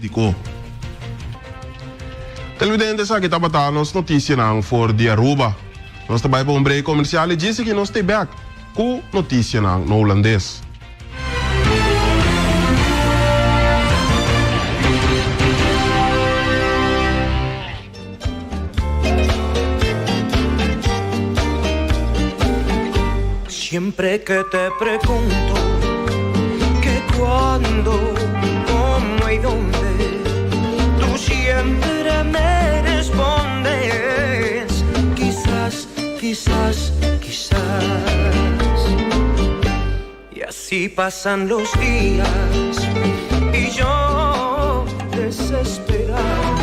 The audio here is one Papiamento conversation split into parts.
Diko. Televidente esaki tabata nos noticianan for di Aruba. Nos ta bai pa un break comercial y djis aki nos ta bek cu noticianan na Hulandes. Siempre que te pregunto que cuándo, cómo y dónde, tú siempre me respondes. Quizás, quizás, quizás. Y así pasan los días y yo desesperado.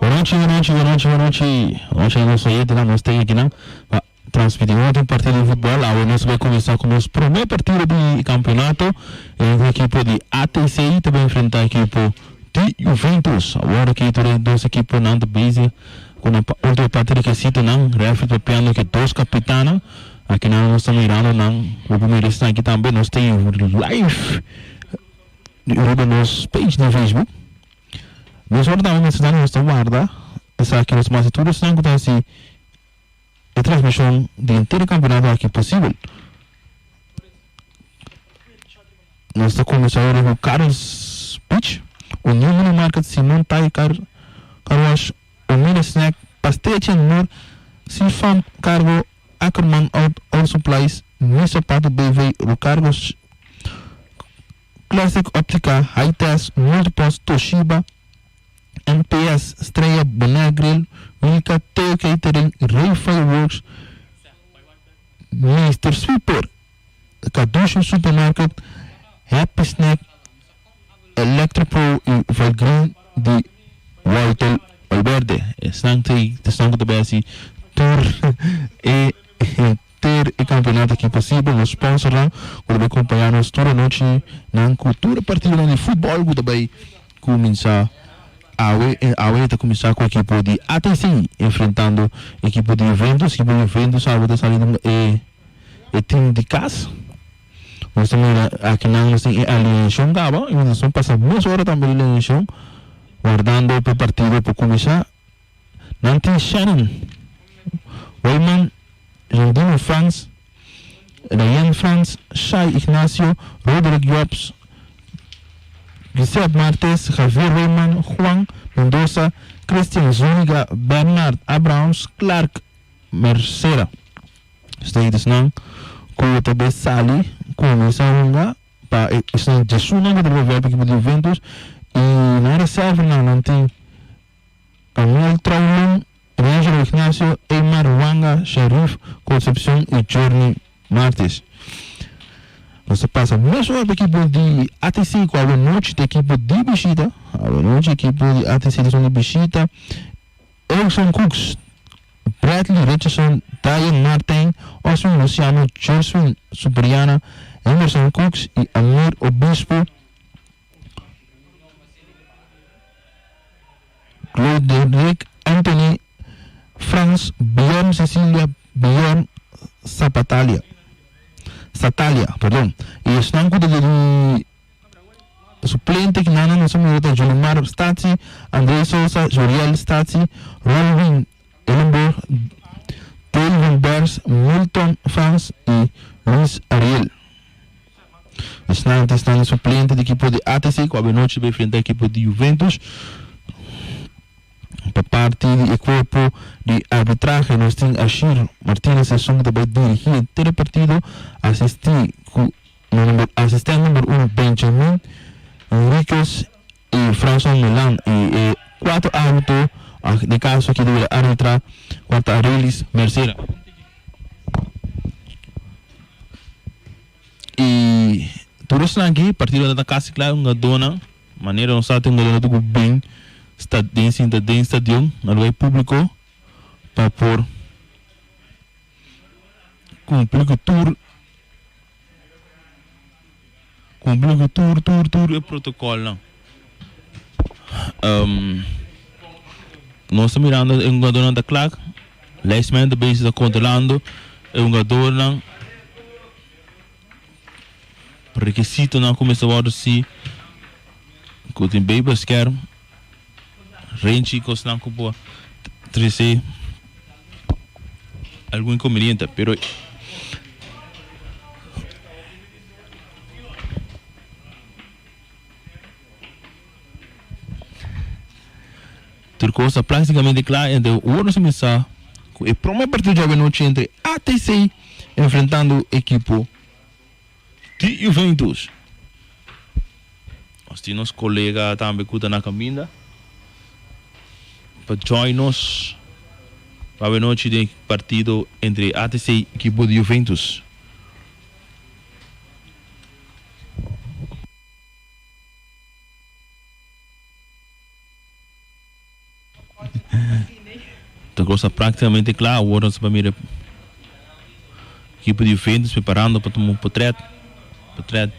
Bonochi, bonochi, bonochi, bonochi. Bonochi na nos oyentenan, nos ta akinan pa transmiti otro partido di futbol. Awe nos bai kuminsá ku nos promé partido di kampeonato. E ekipo di ATC ta bai enfrentá ekipo di Juventus. Awor aki tur e dos ekiponan ta bezig ku nan ultimo parti rekesitonan. Referee papiando ku e dos kapitannan. Akinan nos ta mirando nan hopi mira esnan aki tambe nos ta live riba nos page di Facebook. Nos ora tambe mester nos ta warda esaki nos mester tur esnan ku ta hasi e transmishon di henter e kampeonato aki posibel. Nos ta kuminsá ora ku Carlos Beach, Union Mini Market, Simon Thai Car Car Wash, Omina Snack, Pastechi and More, Sifam Cargo, Ackerman Auto Supplies, Mi Sapato BV, Rucargo Classic Optica, High Test, Multipost, Toshiba, NPS, Estrella, Bonaire Grill, Wilka, Teo Catering, Ray Fireworks, Mister Sweeper, Kadushu Supermarket, Happy Snack, Electropro y Valgreen di Walter Valverde. Esnan ta esnan ku ta bai hasi tur e henter e kampeonato aki posibel. Nos sponsornan ku ta bai kompañá nos tur anochi nan ku tur e partidonan di futbòl ku ta bai kuminsá awe. Awe ta kuminsá ku ekipo di ATC enfrentando ekipo di Juventus. Ekipo di Juventus awe ta sali e e team di kas. Nos ta mira akinan nos tin e alineacion caba y nos ta pasa mes ora tambe di alineacion wardando pa e partido por cuminsa. Nan tin Shannon Weyman, Jandino Frans, Ryan Frans, Shai Ignacio, Roderick Jobs, Giuseppe Martes, Javier Weyman, Juan Mendoza, Christian Zuniga, Bernard Abrahams, Clark Mercera. Statusnan ku ta bay sali kuminsá hunga pa esnan djesunnan ku ta bay wèlp ekipo di Juventus i nan reservanan nan tin Samuel Traulin, Riangelo Ignacio, Eymar Wanga, Sharif Concepcion i Jorny Martes. Nos ta pasa mesora pa ekipo di ATC ku awe nochi ta ekipo di bishita. Awe nochi ekipo di ATC ta son di bishita. Erickson Cooks, Bradley Richardson, Diane Martijn, Oswin Luciano, Jorswin Supriana, Henderson Cooks y Amir Obispo. Clauderick Anthony, Frans, Bjorn Cecilia, Bjorn Sapatalia, Satalia, perdon. Y esnan cu ta di Suplente ki nan a nos a mira ta Julimar Statie, André Sosa, Joriel Statie, Rolwin Ellenburg, Delvin Bers, Milton Frans y Luis Ariel. Esnan ta esnan suplente di ekipo di ATC ku abenochi bai frente ekipo di Juventus. Pa parti di e kuerpo di arbitrahe nos tin Ashir Martinez esun ku ta bai dirigi henter e partido, asisti ku Asistente number uno Benjamin Henriquez y Franson Milan y e cuatro arbitro den caso aki debe arbitra cual ta Arelis Mercera. Y tur esnan aki partido ta casi cla hungadornan manera nos sa tin hungadornan ta cu bin. sta den sinta den stadion na lugar público pa por cumpli cu tur cumpli cu tur tur tur e protocolnan. Um, nos ta mirando e hungadornan ta klaar. Lijstman ta bezig ta controlando e hungadornan. Rekisitonan ku mester wòrdu si ku tin bebeskerm, renchi kosnan ku por trese algun inkonbeniente pero Tur kos ta práktikamente kla entre ora nos a kuminsá ku e promé partido djawe nochi entre ATC enfrentando ekipo di Juventus. Nos tin nos kolega tambe ku ta na kaminda pa join nos awe nochi den e partido entre ATC i ekipo di Juventus. Ta cosa prácticamente cla awor nos ta mira equipo di Juventus preparando pa tuma un potret potret.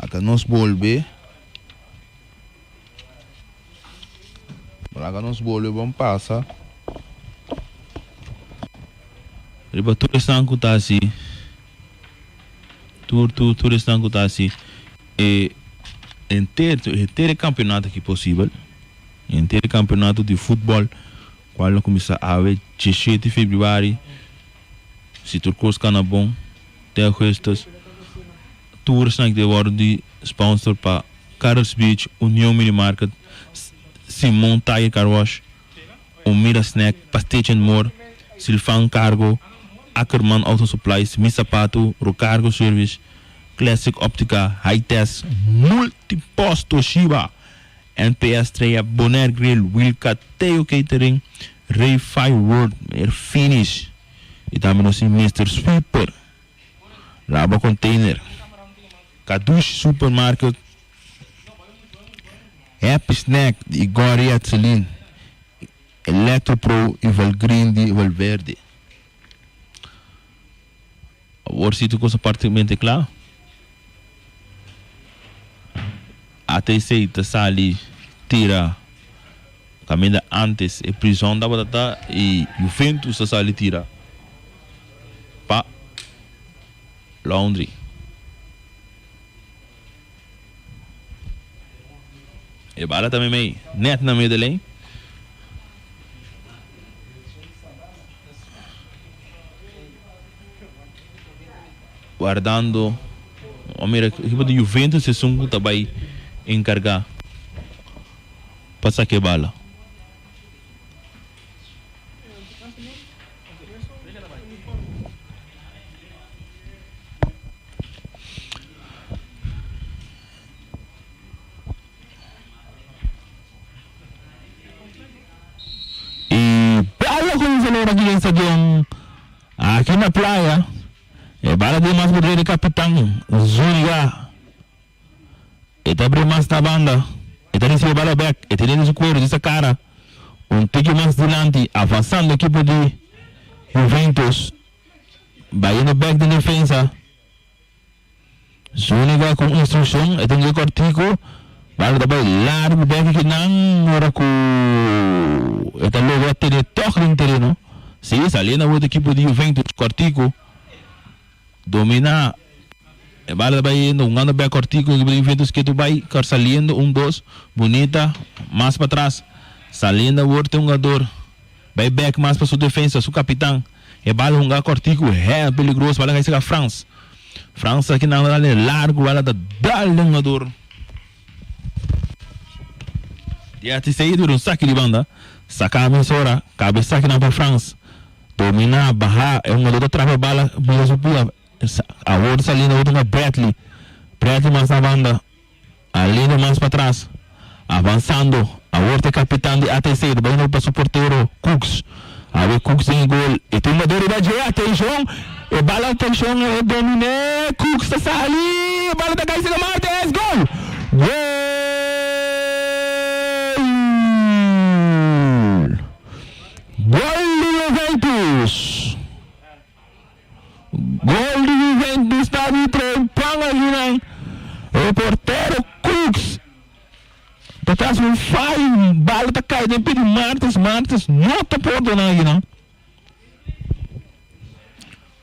Laga nos bolbe. Laga nos bolbe bon pasa. Riba tur esnan ku ta hasi tur tur tur esnan ku ta hasi e henter henter e kampeonato aki posibel henter e kampeonato di futbòl kual lo kuminsá awe diesshete febrüari si tur kos kana bon te augustus. Tur esnan ki ta wòrdu di sponsor pa Carlos Beach, Union Mini Market, Simon Tiger Car Wash, Omira Snack, Pastechi and More, Silvan Cargo, Ackerman Auto Supplies, Mi Zapato, Rocargo Service, Classic Optica, High Test, Multipost Toshiba, NPS Estrella, Bonaire Grill, Wilka Theo Catering, Ray Fire World, Meneer Finish y tambe nos tin Mister Sweeper. Laba container, Kadushi Supermarket, Happy Snack di Igor Yatselin, Electro Pro y Valgreen di Valverde. Awor si tur cos ta partemente cla. ATC ta sali tira caminda antes e prison tabata ta y Juventus ta sali tira pa Laundry. E bala ta meimei net na middenlijn. Wardando a mira ekipo di Juventus esun ku ta bai enkargá pa saka e bala. E bala kuminsá lora aki den stadion aki na playa. E bala di mas bordé di kapitan Zuniga. E ta abri mas na banda. E ta risibi e bala bek. E tene den su kueru, den sa kara. Un tiki mas dilanti, avansando ekipo di Juventus. Bayendo bek den defensa. Zuniga ku instrukshon. E ta un kòrtiku. Bala ta bai largu bek aki nan ora ku e ta logra tene tòg den tereno. Si, saliendo awor di ekipo di Juventus kòrtiku. Dominá e bala ta bai yendo hungando bek kòrtiku ekipo di Juventus ketu bai kòr saliendo un dos bunita mas patras saliendo awor te hungador bai bek mas pa su defensa su kapitan e bala hunga kòrtiku hèl peligroso bala kai saka Frans Frans aki nan dal largu bala ta dal den hungador di ATC dura un saki di banda saka mesora kabe sakinan pa Frans. Dominá, bahá, e hungadó ta trapa e bala bira su pia. Awor saliendo awor ta Bradley. Bradley mas na banda. Alindo mas patras. Avansando. Awor ta e kapitan di ATC ta bai pa su portero Cooks. Awe Cooks den e gol. E tin hungador riba dje. Atenshon! E bala atenshon e dominé. Cooks ta sali. E bala ta kai serka Martes. Gol! Gol! Gol di Juventus! Gol di Juventus ta di trompan akinan. E portero Cooks ta tras un fayo. Bala ta kai den pie di Martens. Martens no ta pordona akinan.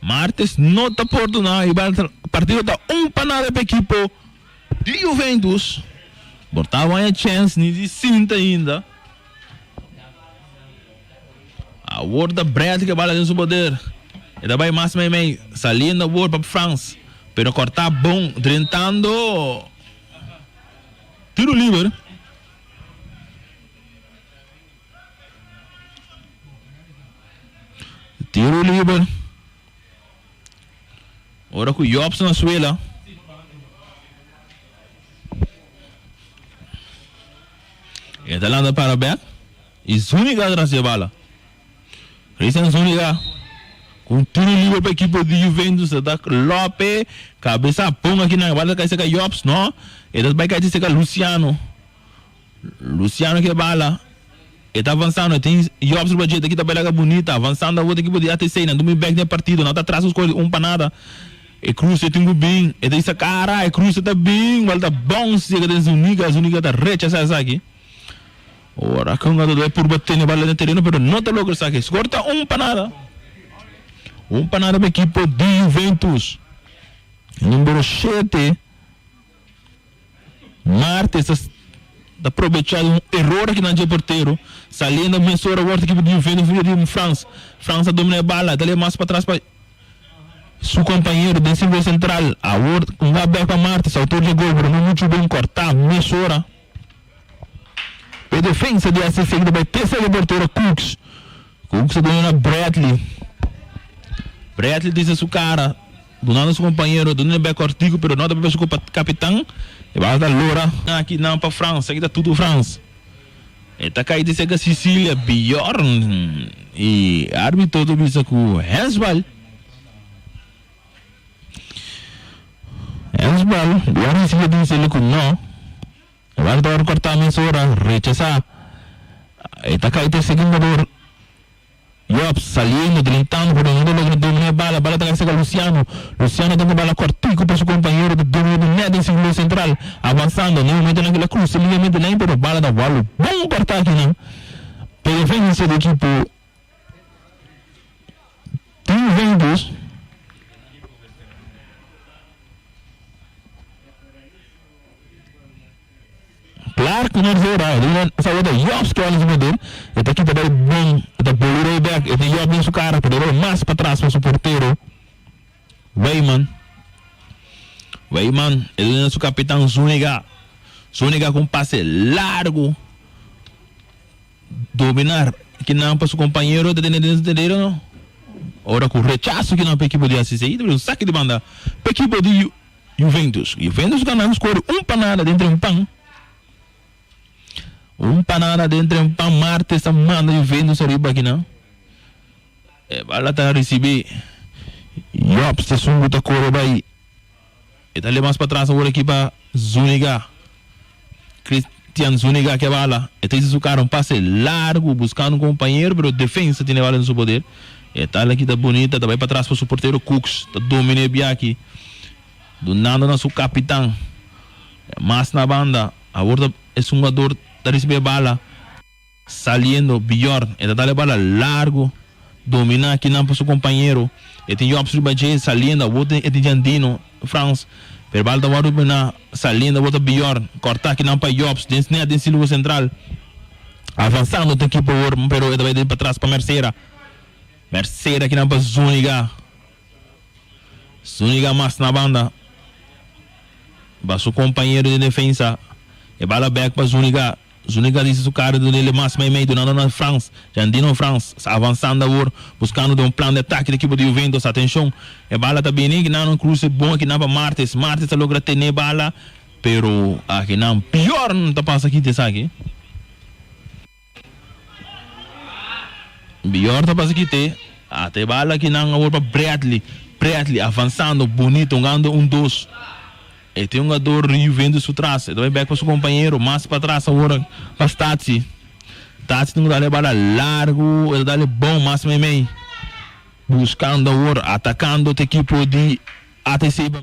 Martens no ta pordona y bala ta partido ta un pa nada pa ekipo di Juventus. Por ta waya chens ni di sinta ainda. Awor ta Bradley ke bala den su poder. E ta bai mas meimei, saliendo awor pa Frans, pero kortá bon, drentando tiro liber. Tiro liber. Ora ku Jobson a suela. E ta lanta para bek y Zuniga tras e bala. Christian Zuniga cu un tiro liber pa ekipo di Juventus ta da Lope cabeza pon aki nan e bala ta cay cerca Jobs no e ta bay cay cerca Luciano. Luciano ke bala e ta avansando e tin Jobs riba dje ta kita bay laga bunita avansando awor ta ekipo di ATC nan dumi bek den e partido nan ta tras un score di un pa nada. E cruce tin cu bin, e ta bisa cara, e cruce ta bin, bal ta bounce yega den Zuniga, Zuniga ta rechasa esaki. Ora cu un ta purba tene bal den tereno pero no ta logra esaki. Score ta un pa nada. Un pa nada pa ekipo di Juventus. Numero shete. Martes ta ta probecha di un eror aki nan dje portero, saliendo mesora wòrdu ekipo di Juventus via di Frans. Frans ta domina e bala, ta lei mas patras pa su kompañero den sirkulo sentral. Awor un gol bèk pa Martes, outor dje gol, pero no muchu bon kòrtá mesora. E defensa di ACC ta bai te sali portero Cooks. Cooks ta duna na Bradley. Bradley dice su cara, dunando su compañero, duna bek cortico, pero no ta papia su capitan. E bala ta lora aki nan pa Frans, aki ta tudo Frans. E ta cay di cerca Sicilia, Bjorn y arbitro ta bisa cu handsbal. Handsbal, Bjorn sigue dice cu no. E bala ta wòrdu kòrtá mesora, rechasá. E ta kai te segundo dor Jobs saliendo, drentando pero no ta logra dominá e bala. Bala ta kai serka Luciano. Luciano ta ku bala kòrtiku pa su kompañero ta dominá di nèt den sirkulo sentral. Avansando, na e momentonan kila krusa lineamente lèn pero bala ta wòrdu bon kòrtá akinan pa e defensa di ekipo di Juventus. Clark no zora, e ta sa wota Jobs ke wòrdu poder, e ta kita bai bon, e ta bolur'é bèk, e tin Job den su kara, pero e bai mas patras pa su portero Wijman. Wijman, e duna su kapitan Zuniga, Zuniga ku un pase largu, dominar kinan pa su kompañero ta tene den su tereno, ora ku rechaso kinan pa ekipo di ACC, ta bira un saki di banda pa ekipo di. Juventus. Juventus gana ku skor di un pa nada den trempan. Un pa nada den trempan Martes ta manda Juventus ariba akinan. E bala ta risibi Jobs ta esun ku ta kore bai. E ta leba mas patras awor aki pa Zuniga. Christian Zuniga ke bala. E ta hisa su kara un pase largu buskando un kompañero pero defensa tene bala den su poder. E tal aki ta bunita ta bai patras pa su portero Cooks ta domina e biaki dunando na su kapitan. Mas na banda awor ta esun hugador ta risibi e bala. Saliendo Bjorn e ta dal e bala largu domina kinan pa su compañero e tin Jobs riba dje saliendo awor e tin Jandino Frans pero e bala ta wòrdu domina saliendo awor ta Bjorn kòrta kinan pa Jobs den net den silbo sentral avansando ta ekipo awor pero e ta bai den patras pa Mercera Mercera kinan pa Zuniga Zuniga mas na banda pa su compañero den defensa e bala bek pa Zuniga. Zuniga dici su cara di dunele mas meimei dunando na Frans, Jandino Frans sa avansando awor buscando den un plan di atake di ekipo di Juventus. Atencion, e bala ta bini, kinan un cruce bon kinan pa Martes, Martes ta logra tene e bala. Pero akinan Bjorn ta pasa kita esaki. Bjorn ta pasa kita. Ata e bala akinan awor pa Bradley. Bradley avansando bonito hungando un dos. E tin hungador di Juventus su tras. E ta bai bek pa su compañero. Mas patras awor pa Statie. Statie tin ku dal e bala largu. E ta dal e bon mas meimei. Buscando awor, atacando t'e ekipo di ATC.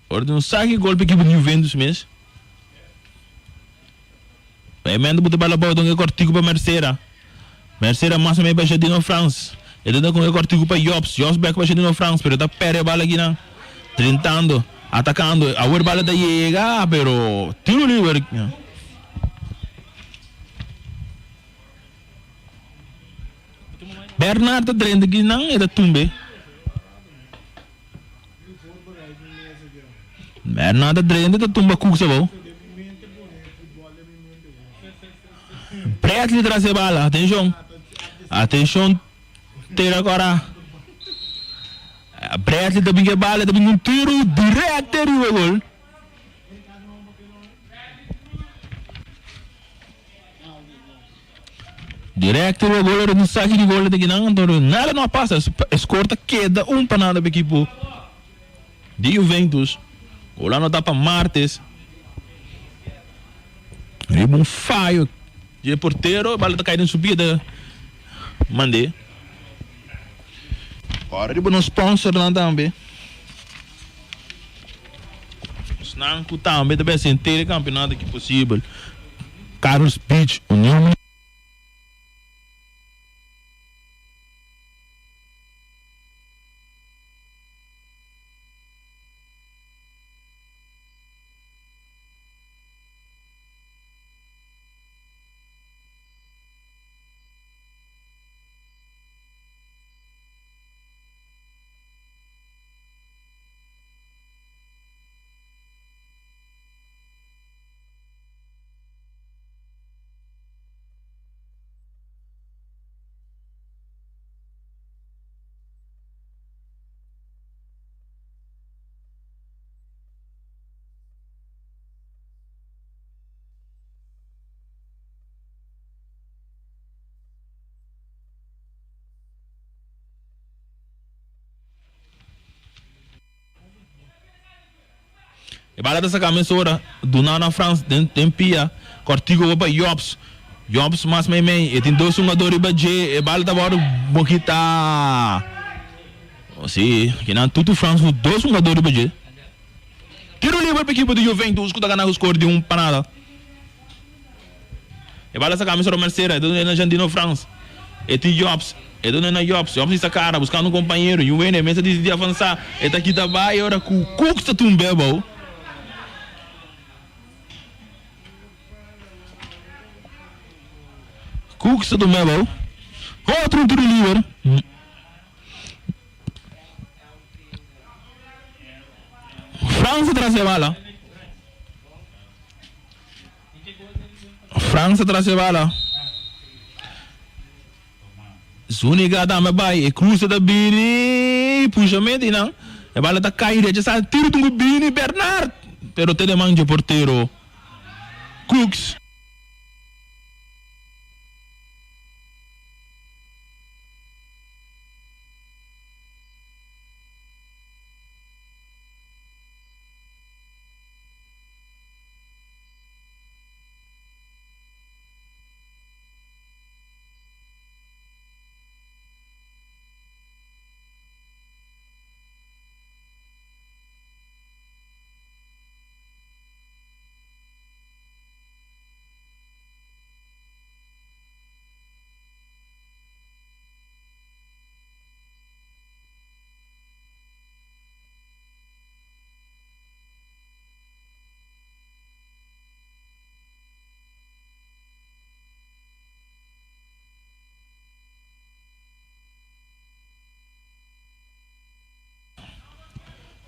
Ora di un saki golpe ekipo di Juventus mes. Bayamento buta bala abou den e kortiku pa Mercera. Mercera mas mei pa Jadino Frans. E ta con e kortiku pa Jobs. Jobs bek pa Jadino Frans pero ta perde e bala akinan. Drentando, atakando. Awor bala ta yega pero tiro liber. Bernard ta drenta akinan e ta tumbe. Bernard ta drenta ta tumba Cooks abou. Bradley tras e bala, atencion. Atencion tera cora. Bradley ta bin ke bala, ta bin un tiro directo riba gol. Directo riba gol, ora un saki di gol ta kinan, anto nada no a pasa. E score ta keda un pa nada pa ekipo di Juventus. Gol anota pa Martes. Riba un fayo di e portero, e bala ta kai den su pia ta mand'é. Ora riba nos sponsornan tambe. Esnan ku tambe ta besi henter e kampeonato aki posibel. Carlos Beach, Union. E bala ta saca mesora, duna na Frans den den pia, cortico bo pa Jobs. Jobs mas meimei, e tin dos hungador riba dje, e bala ta wordo bokita. Si, kinan tutu Frans cu dos hungador riba dje. Tiro liber pa ekipo di Juventus cu ta gana cu score di un pa nada. E bala saca mesora Mercera, e ta duna na Jandino Frans. E tin Jobs, e ta duna na Jobs, Jobs hisa cara buscando un compañero, Juwene mester dicidi avansa, e ta kita bay ora cu Cooks ta tumbe abao. Cooks ta tumbe abao. Otro un tiro liber. Frans ta tras e bala. Frans ta tras e bala. Zuniga tambe bai. E cruce ta bini. Pushamento y nan. E bala ta cay rechasa. Tiro tungu bini Bernard. Pero te de man dje portero Cooks.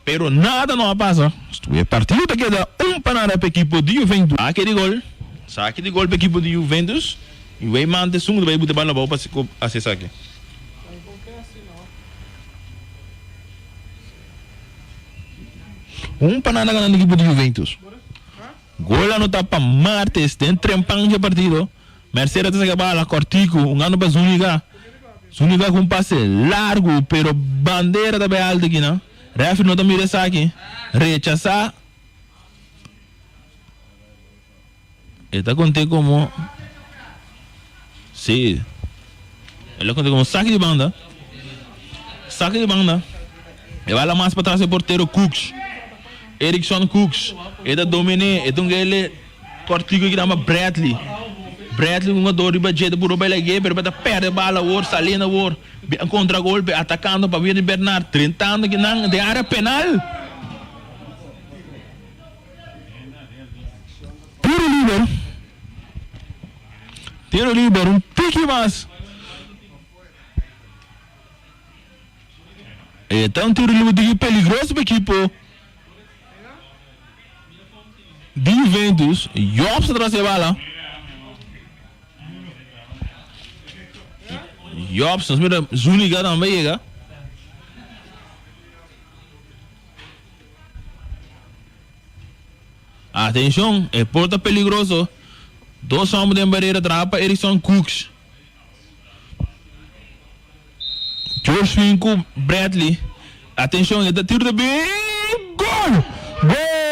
Pero nada no a pasa. E partido ta keda un pa nada pa ekipo di Juventus. Saki di gol. Saki di gol pa ekipo di Juventus. Y Weyman ta esun ku ta bai buta bal abou pa hasi esaki. Un pa nada ganando ekipo di Juventus. Gol anota pa Martes den trempan dje partido. Mercera ta saka bala kortiku, un gano pa Zuniga. Zuniga ku un pase largu, pero bandera ta bai alto akinan. Refri no ta mira esaki. Rechasá. E ta konté komo, sí, el a konté komo saki di banda. Saki di banda. E bala mas patras e portero Cooks. Erickson Cooks. E ta dominé. E ta un gele. Kòrtiku ki nama Bradley. Bradley un jugador riba dje ta puru bai lag'é pero ta pèrdè bal awor saliendo awor bin kontra golpe atakando pa via di Bernard drentando kinan den área penal. Tiro liber. Tiro liber un tiki mas. E ta un tiro liber tiki peligroso pa ekipo. Di Juventus, Jobs ta tras e bala. Jobs, nos mira Zuniga tambe yega. Atencion, e por ta peligroso. Dos homber den barera traha pa Erikson Cooks. George Swin ku Bradley. Atencion, e ta tiro ta bin. Gol! Gol!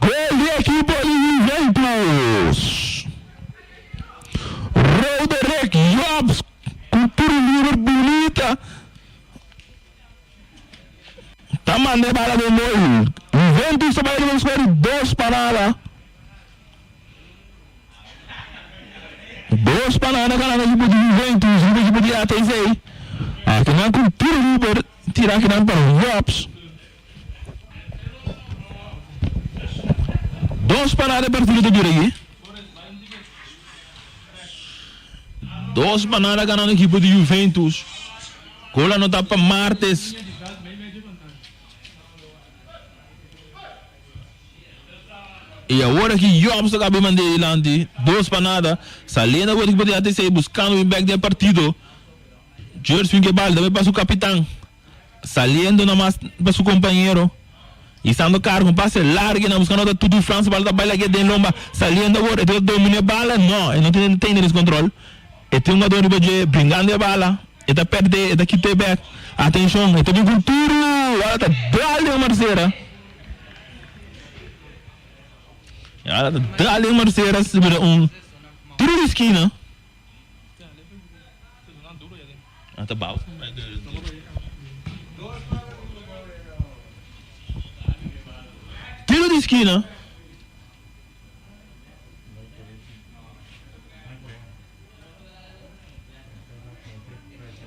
Gol di ekipo di Juventus! Roderick Jobs ku tiro liber bunita. Ta manda e bala den gol. Juventus ta bai riba un score di dos pa nada. Dos pa nada ganando ekipo di Juventus riba ekipo di ATC. Akinan ku tiro liber tira akinan pa Jobs. Dos pa nada e partido ta dura aki. Dos pa nada ganando ekipo di Juventus. Gol anotá pa Martes. I awor aki Jobs ta kabi mand'é dilanti, dos pa nada. Saliendo awor ekipo di ATC buskando bin bèk den e partido. George bin ke bal, ta bai pa su kapitan. Saliendo namas pa su kompañero. Isando kargo un pase largo na buskando ta Tutu Frans, bala ta bai lag'é den lomba. Saliendo awor e ta dominá e bala, no, e no tin tene kontrol. E tin un jugador riba dje bringando e bala, e ta pèrdè, e ta kit'é bèk. Atenshon, e ta bin ku un turu! Bala ta dal den Marcera. Bala ta dal den Marcera, si bira un turu di skina. Tiro di skina.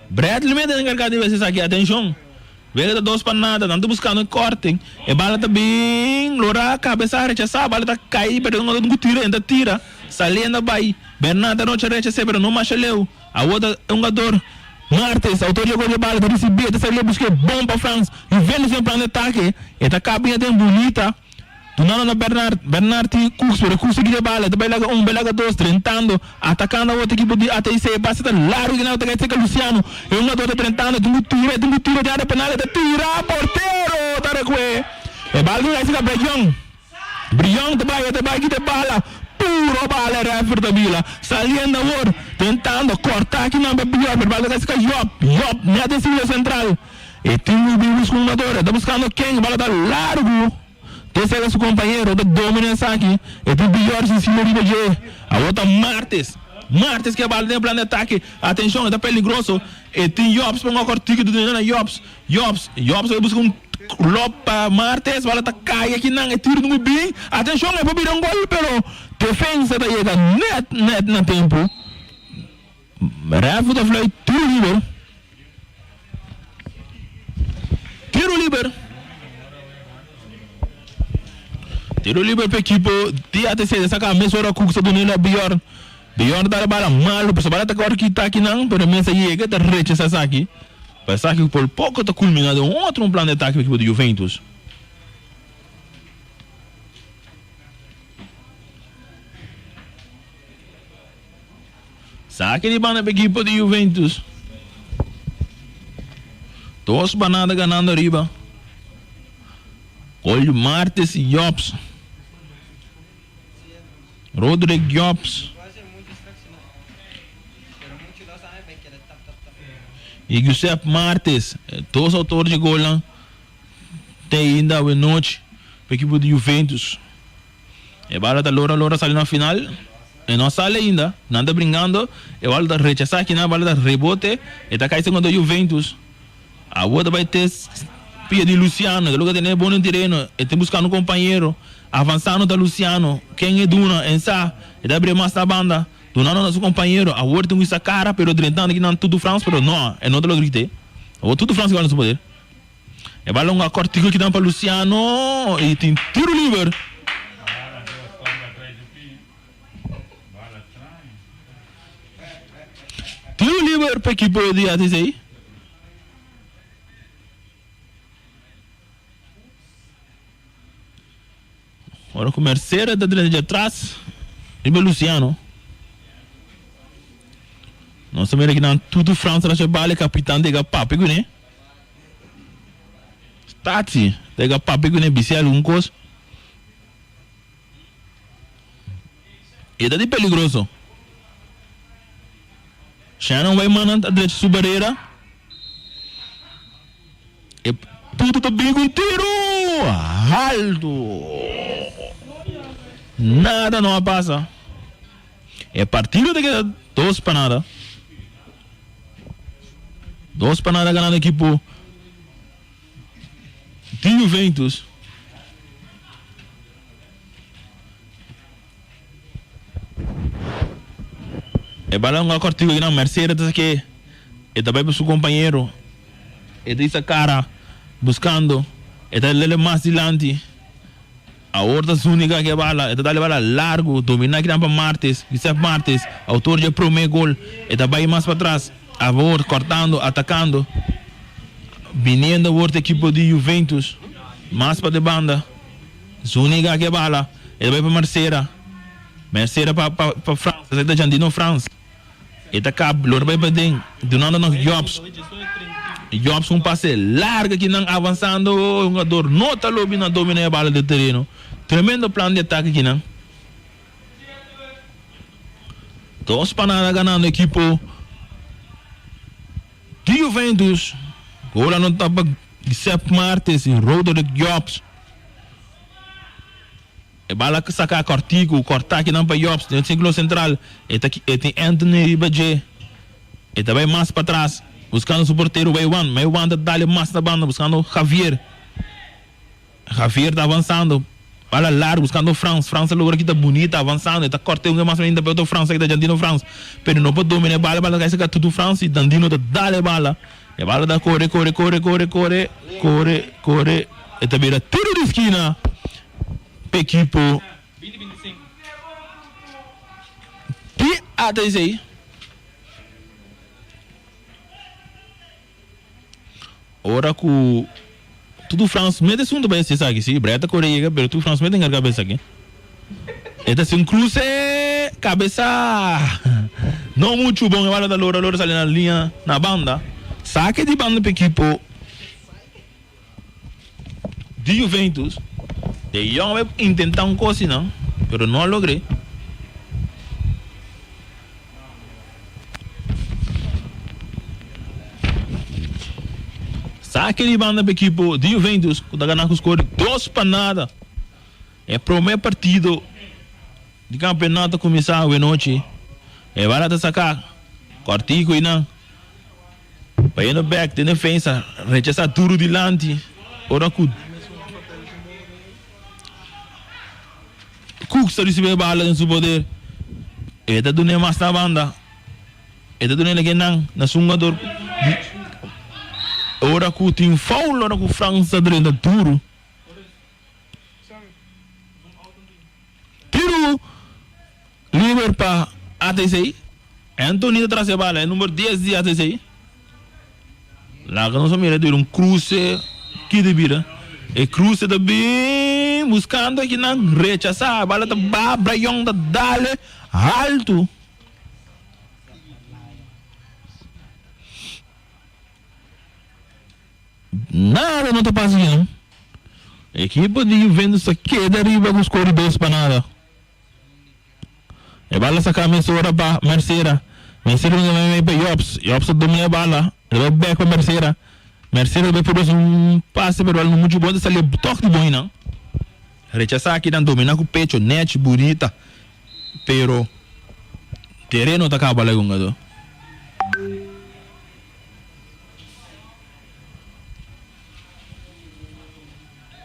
Bradley mester ta encarga di wes esaki. Atencion. Wega ta dos pa nada. Nan ta buscando e korting. E bala ta bin lora cabeza rechasa. Bala ta cay pero no ta tira. E ta tira. Saliendo bay. Bernard ta rocha rechase pero no masha leu. Awor ta e hungador Martes, autor di e gol di e bala ta ricibi. E ta sali a busca e bon pa Frans. Juventus den plan di atake. E ta cabia den bunita. Dunando na Bernard, Bernard tin Cooks, pero Cooks ta kita e bala, e ta bai laga un, bai laga dos, drentando, atacando awor ta ekipo di ATC, e pase ta largo di nan ta kai cerca Luciano, e hungador ta drentando, e tin cu tira, e tin cu tira di area penal, e ta tira, portero ta recu'e, e bala tin kai cerca Brion, Brion ta bai, e ta bai kita e bala, puro bala e referee ta bila, saliendo awor, tentando corta aki nan pa Bjorn, pero e bala ta kai cerca Job, Job net den círculo central. E tin ku bin buska un hungador, e ta buskando ken, e bala ta largu. Te sega su kompañero ta domina esaki, e tin Bjorn encima riba dje. Awor ta Martes, Martes ke bala den e plan di atake. Atenshon, e ta peligroso. E tin Jobs pa un akortiko ta duna na Jobs. Jobs, Jobs a buska un lòp pa Martes, bala ta kai akinan, e tiro tin ku bin. Atenshon, e por bira un gol, pero defensa ta yega nèt nèt na tempu. Rèf ta fluit tiro liber. Tiro liber. Tiro liber pa ekipo di ATC. Esaki a mesora Cooks ta duna na Bjorn. De Jong ta dal bala malu, pasobra bala ta kòrda kita akinan, pero mes a yega ta rechasá esaki. Pa esaki por poko ta kulminá den un otro un plan di atake pa ekipo di Juventus. Saki di banda pa ekipo di Juventus. Dos banada ganando ariba. Gol di Martes y Jobs. Roderick Jobs. Y Giuseppe Martes. Dos autor di golnan te ainda awe nochi pa ekipo di Juventus. E bala ta lora lora sali na final. E no a sali ainda. Nan ta bringando. E bala ta rechasa akinan. E bala ta rebote. E ta kai segun Juventus. Awor ta bai te pia di Luciano. E ta logra tene bon den tereno. E ta buskando un kompañero. Avansando ta Luciano. Ken e duna? E sa. E ta bria mas na banda. Dunando na su kompañero. Awor tin ku kara pero drentando akinan Tutu Frans. Pero no. E no ta logra kite. Awor Tutu Frans a gana su poder. E balon a cortico kidan pa Luciano y tin tiro liber. Tiro liber pa equipo di ATC. Ora cu Mercera ta drenta dje atras riba Luciano. Nos ta mira kinan Tutu Frans ta bale capitan ta yega papia cune. Statie ta yega papia cune bisi algun cos. E ta di peligroso. Shannon bay manda ta drecha su barera. E puto ta bin ku un tiru haltu. Nada no a pasa. E partido ta keda dos pa nada. Dos pa nada ganando ekipo di Juventus. E balon a cortico aki nan Mercedes ta sake e ta bay pa su compañero e ta hisa cara buscando e ta lele mas dilanti awor ta Zuniga ke bala e ta dale bala largo domina aki nan pa Martes Josef Martes autor dje prome gol e ta bay mas patras awor cortando atacando biniendo awor ta ekipo di Juventus mas pa de banda. Zuniga ke bala, e ta bai pa Mercera. Mercera pa pa pa Frans, esaki ta Jandino Frans. E ta kap, lo ta bai paden, dunando na Jobs. Jobs un pase largo aki nan avansando, e hungador no ta lobi na domina e bala den tereno. Tremendo plan di atake aki nan. Dos pa nada ganando ekipo di Juventus. Gol anota pa Giuseppe Martes y Roderick Jobs. E bala saca cortico, corta akinan pa Jobs den circulo central. E ta e tin Anthony riba dje. E ta bay mas patras buscando su portero Weywan. Ma Weywan ta dale mas na banda buscando Javier. Javier ta avansando. Bala largo buscando Frans. Frans ta logra kita bunita avansando. E ta corta un mas ainda pa otro Frans aki ta Jandino Frans. Pero no por domina e bala. Bala ta cay saca tutu Frans y Dandino ta dale e bala. E bala ta kore, kore, kore, kore, kore, kore, kore. E ta bira tiro di skina pa ekipo di ATC. Ora ku Tutu Frans mete asuntu pa hasi esaki, si Brett ta kore yega, pero Tutu Frans mete enkargá pa esaki. E ta hasi un kruse kabesa no muchu bon, e bala ta lora lora sali na liña na banda. Sake di banda pa ekipo di Juventus. De Jong a bai intenta un kos asina, pero no a logr'é. Sake di banda pa ekipo di Juventus ku ta gana ku skor di dos pa nada. E prome partido di campeonato a cuminsa awenochi. E bala ta saca cortico y nan bayendo bek den defensa rechasa duro dilanti ora cu Cooks ta ricibi e bala den su poder. E ta dune mas na banda. E ta dune leke nan na su hungador ora cu tin foul ora cu Frans ta drenta duro. Tiru liber pa. ATC. Anthony ta tras e bala, e number dies di ATC. Laga nos a mira dura un cruce ki ta bira. E cruce ta bin buscando akinan rechasa. Bala ta ba, Brayon ta dale haltu. Nada no ta pasa akinan. Ekipo di Juventus ta keda riba ku score di dos pa nada. E bala saká mesora pa Mercera. Mercera ta mei mei pa Jobs. Jobs ta domina e bala. E ta bai bèk pa Mercera. Mercera ta bai produsi un pase pero bala no muchu bon ta sali tòg di bon einan. Rechasá akinan dominá ku pecho nèchi bunita pero tereno ta kaba bala e hungadó.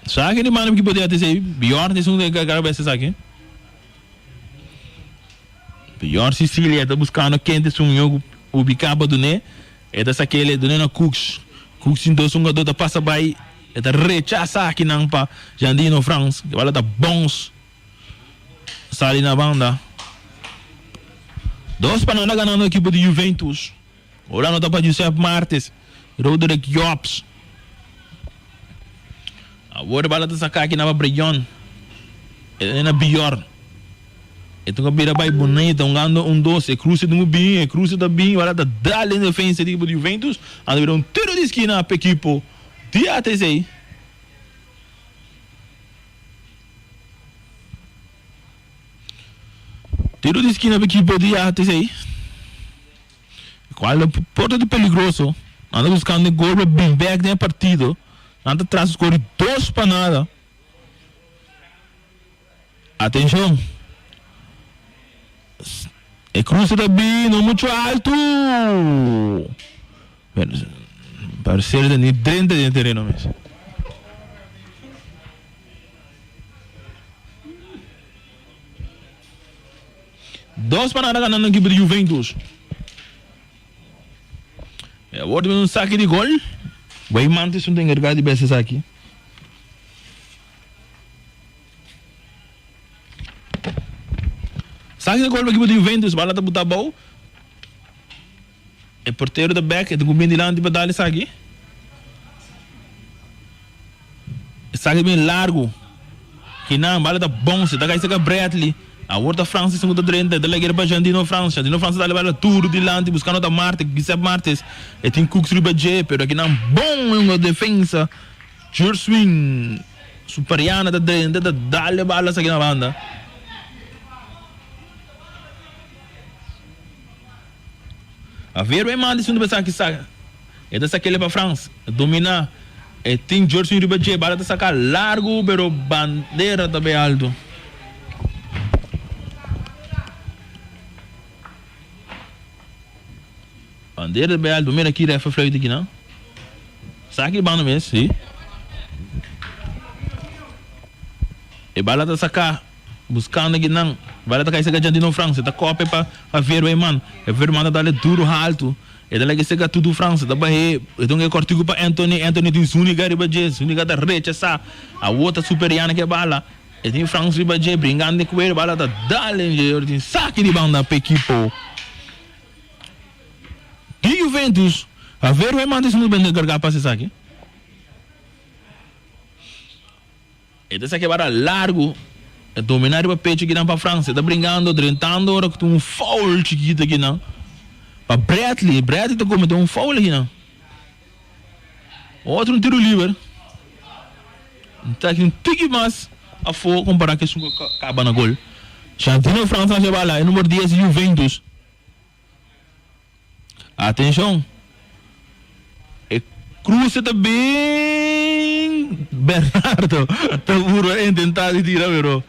Sa ke di manda ki poder atesei Bjorn esun den carga bes esaki. Bjorn Sicilia ta buscando kende esun yo ubica pa dune. E ta sakele dune na Cooks. Cooks tin dos hungador ta pasa bay. E ta rechasa akinan pa Jandino Frans. E bala ta bons sali na banda. Dos pa nada ganando ekipo di Juventus. Ora no ta pa Josep Martes, Roderick Jobs. Awor e bala ta saka aki na pa Breyon. E na Bjorn. E ta bira bai bonita, hungando un dos. E cruce ta bin, e cruce ta bin. Bala ta dal den defensa di ekipo di Juventus. Anda bira un tiro di skina pa ekipo di ATC. Tiro di skina pa ekipo di ATC. Cual lo por ta di peligroso. Nan ta buscando e gol pa bin bek den e partido. Nan ta tras score di dos pa nada. Atencion. E cruce ta bin no mucho alto. Parece ta ni drenta den e tereno mes. Dos pa nada ganando ekipo di Juventus. E awor ta un saki di gol. Weyman ta esun ta enkargá di bes esaki. Saki di gol pa ekipo di Juventus. Bala ta buta abou. E portero ta bek. E ta ku bin dilanti pa dal esaki. Esaki bin largu. Kinan bala ta bonse ta kai seka Bradley. Awor ta Francis ku ta drenta. E ta lag'e pa Jandino Frans. Jandino Frans ta dal e bala duru dilanti buskando ta Marte, Giuseppe Martes. E tin Cooks riba dje pero akinan bon e un defensa. Jurswin Superiana ta drenta ta dal e bala esaki na banda. A ver e manda esun ta pensa ki e ta sakele pa Frans domina e tin Jorginho riba dje bala ta saka largu pero bandera ta bay alto. Bandera ta bay alto mira ki ref a fluit aki nan saki banda mes si e bala ta saka. Buscando aki nan. Bala ta cay seca Jandino Frans. E ta copia pa Javier Weyman. Javier Weyman ta dale duro halto. E ta laga seca Tutu Frans. E ta bahe. E ta un cortico pa Anthony. Anthony tin Zuniga riba dje. Zuniga ta rechasa. Awor ta Superiana ke bala. E tin Frans riba dje. Bringando cu e. Bala ta dale dje. Ora tin saki di banda pa ekipo di Juventus. Javier Weyman ta esun ku bende carga pas esaki. E ta saki bara largu, e domina riba pecho kinan pa Frans. E ta bringando, drentando ora ku tin un foul chikito akinan pa Bradley. Bradley ta komete un foul akinan. Otro un tiro liber. Ta aki un tiki mas afó kompará ku esun ku kaba na gol. Jardino Frans a haci e bala, e number dies di Juventus. Atenshon! E kruse ta bin Bernardo ta purba intentá di tira pero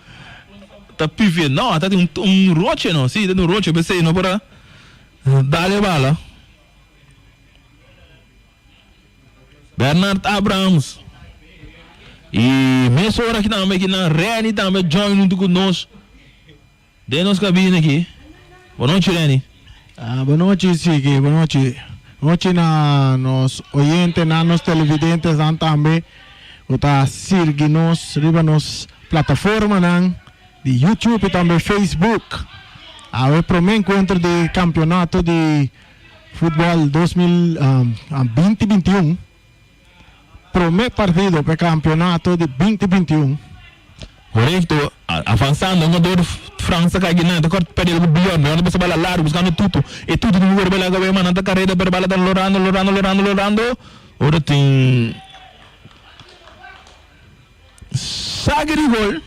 ta pifia. No, ta tin un roche no. Si, ta tin un roche p'esei no por a dal e bala. Bernard Abrahams. I mesora aki tambe kinan Renny tambe join huntu ku nos. Den nos cabina aki. Bonochi Renny. Bonochi Sigi, bonochi. Bonochi na nos oyentenan, nos televidentesnan tambe ku ta sirgi nos riba nos plataformanan di YouTube i tambe Facebook. Awe prome encuentro di campeonato di futbol 2000 2021. Prome partido pa e campeonato di 2021. Correcto, avansando hungador Frans ta kai ginan, ta kort perde ku Bjorn, Bjorn ta pasa bala largu buskando Tutu, e Tutu tin ku kore bala kabe man nan ta kareda pero bala ta lorando lorando lorando lorando ora tin sake di gol,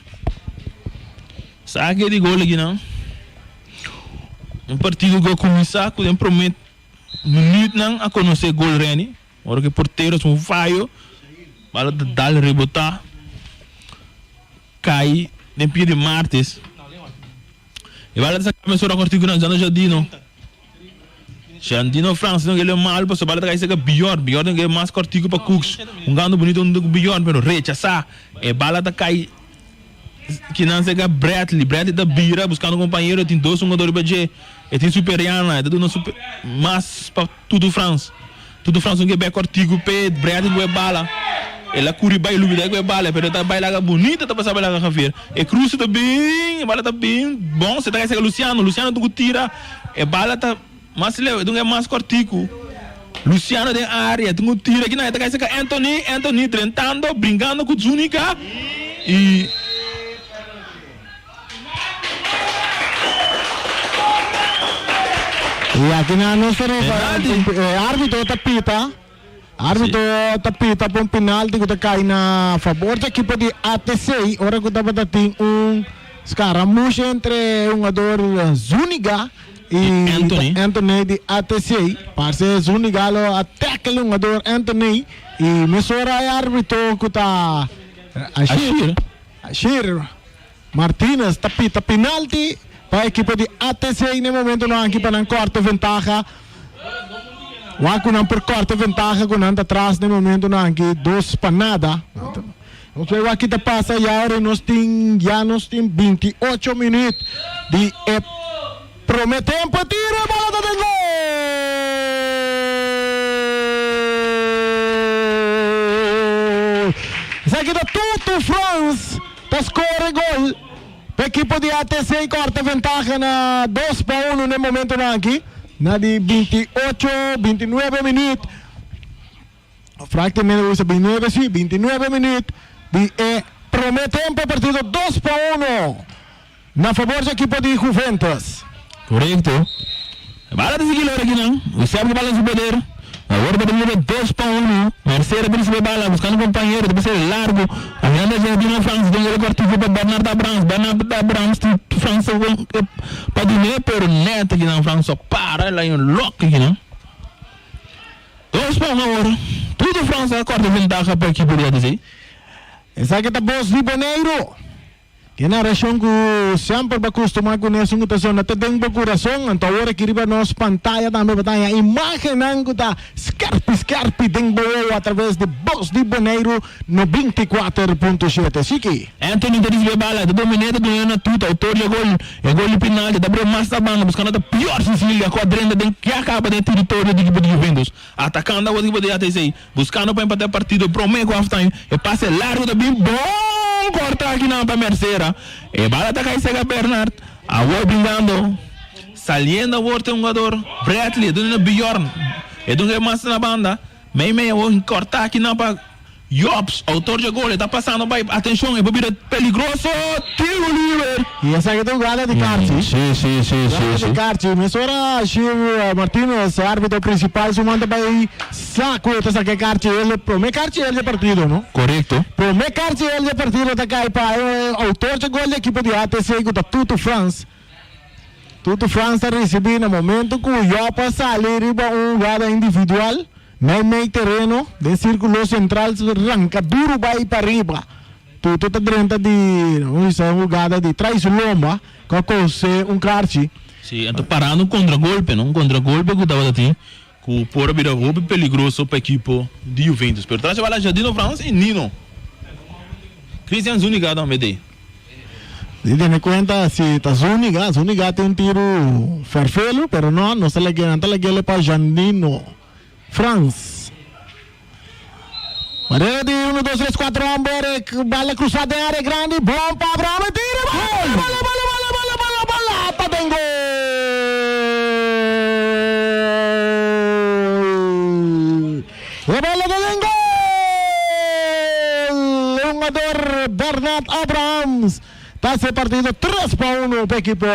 sake di gol akinan, un partido ku a kuminsá ku den prome minütnan a konosé gol Renny. Ora ku e portero hasi un fayo, bala ta dal rebotá, kai den pia di Martes. E bala ta saka mesora kòrtiku na Jano Jardino. Jardino Frans no kere mal pasobra bala ta kai serka Bjorn. Bjorn ta kere mas kòrtiku pa Cooks. Hungando bunito huntu ku Bjorn pero rechasá. E bala ta kai kinan serka Bradley. Bradley ta bira buskando kompañero. E tin dos hungador riba dje. E tin Superiana. E ta duna super mas pa. Tutu Frans. Tutu Frans un ke bek kòrtiku p'e Bradley ku e bala. El a kuri bai lubidá ku e bala, pero e ta bai laga bunita ta pasa bai laga Javier. E kruse ta bin, e bala ta bin bon, se ta kai seka Luciano. Luciano tin ku tira, e bala ta mas leu, e tin ku e mas kòrtiku. Luciano den área, tin ku tira kinan, e ta kai seka Anthony, Anthony drentando, bringando ku Zuniga i. Y aki nan nos ta riba e arbitro ta pita arbitro ta pita pa un penalti cu ta cay na favor di ekipo di ATC ora cu tabata tin un scaramush entre e hungador Zuniga y Anthony di ATC parce Zuniga lo a tackle e hungador Anthony y mesora e arbitro cu ta Ashir Ashir Martinez ta pita penalti pa ekipo di ATC na e momentonan aki pa nan kòrta ventaha. Wak ku nan por kòrta ventaha ku nan ta tras na e momentonan aki dos pa nada. Nos bai wak ki ta pasa ya ora nos tin ya nos tin 28 minuut di e prome tempo. Tiro e bala ta den gol! Esaki ta Tutu Frans. Ta score gol pa ekipo di ATC corta ventaha na 2-1 na e momentonan aki na di 28, 29 minuut. Practicamente usa 29 si, 29 minuut di e prome tempo partido 2-1 na favor di ekipo di Juventus. Correcto. Bala ta sigui lora kinan. Usted ku bala en su poder. Awor ta bini 2-1. Mercedes ta ricibi bala buscando compañero. Ta pasa largo. Ahinda Jardino Frans den el cortico pa Bernard Abrams. Bernard Abrams tin Frans pa dune pero net kinan Frans a para el a un lock kinan. 2-1 awor. Tudo Frans a corta ventaha pa equipo di ATC. Esaki ta bos di Boneiru. E narashon ku semper bo a kustumá kuné esun ku ta sona te den bo kurason. Anto awor aki riba nos pantaya tambe bo ta haña imágennan ku ta skèrpi skèrpi den bo wowo atraves di Bos di Boneiru 94.7. Shiki. Anthony ta risibi e bala, ta dominé, ta dun'é na tuta, outor di e gol. E gol di penalti ta bira mas na banda buskando ta pior Cecilia ku a drenta den ya kaba den e teritorio di ekipo di Juventus. Atakando awor ekipo di ATC. Buscando pa empata e partido prome cu half time. E pase largo ta bin bon corta akinan pa Mercera. E bala ta cay sega Bernard. Awor bringando. Saliendo awor ta e hungador Bradley. E duna na Bjorn. E duna e mas na banda. Mei mei awor corta akinan pa Jobs. Autor dje gol. E ta pasando bay. Atencion e por bira peligroso. Tiro liber. Y esaki ta hugada di Carchi. Si si si si si. Carchi. Mesora Gil Martinez, arbitro principal, su man ta bay. Sa cu e ta saca e carchi el e prome carchi el dje partido no. Corecto. Prome carchi el dje partido ta cay pa e autor dje gol di ekipo di ATC cu ta Tutu Frans. Tutu Frans ta ricibi na momento cu Job a sali riba un hugada individual mei mei tereno den circulo central ranca duro bay pa riba. Tutu ta drenta di un hugada di trai su lomba cu a cose un carchi. Si, anto parando un contragolpe no, un contragolpe cu tabata tin. Cu por a bira hopi peligroso pa ekipo di Juventus. Pero tras e bala Jadino Frans y Nino Cristian Zuniga tambe t'ey. Di tene cuenta si ta Zuniga, Zuniga tin un tiro ferfelu, pero no, nos ta lag'e, nan ta lag'ele pa Jandino Frans. Barrera di uno, dos, tres, cuatro homber, e bala cruza den area grandi, bon pa Abraham, e tiro, bala, bala, bala, bala, bala, bala, bala, ta den gol! E bala ta den gol! E hungador Bernard Abrahams ta hasi e partido tres pa uno pa ekipo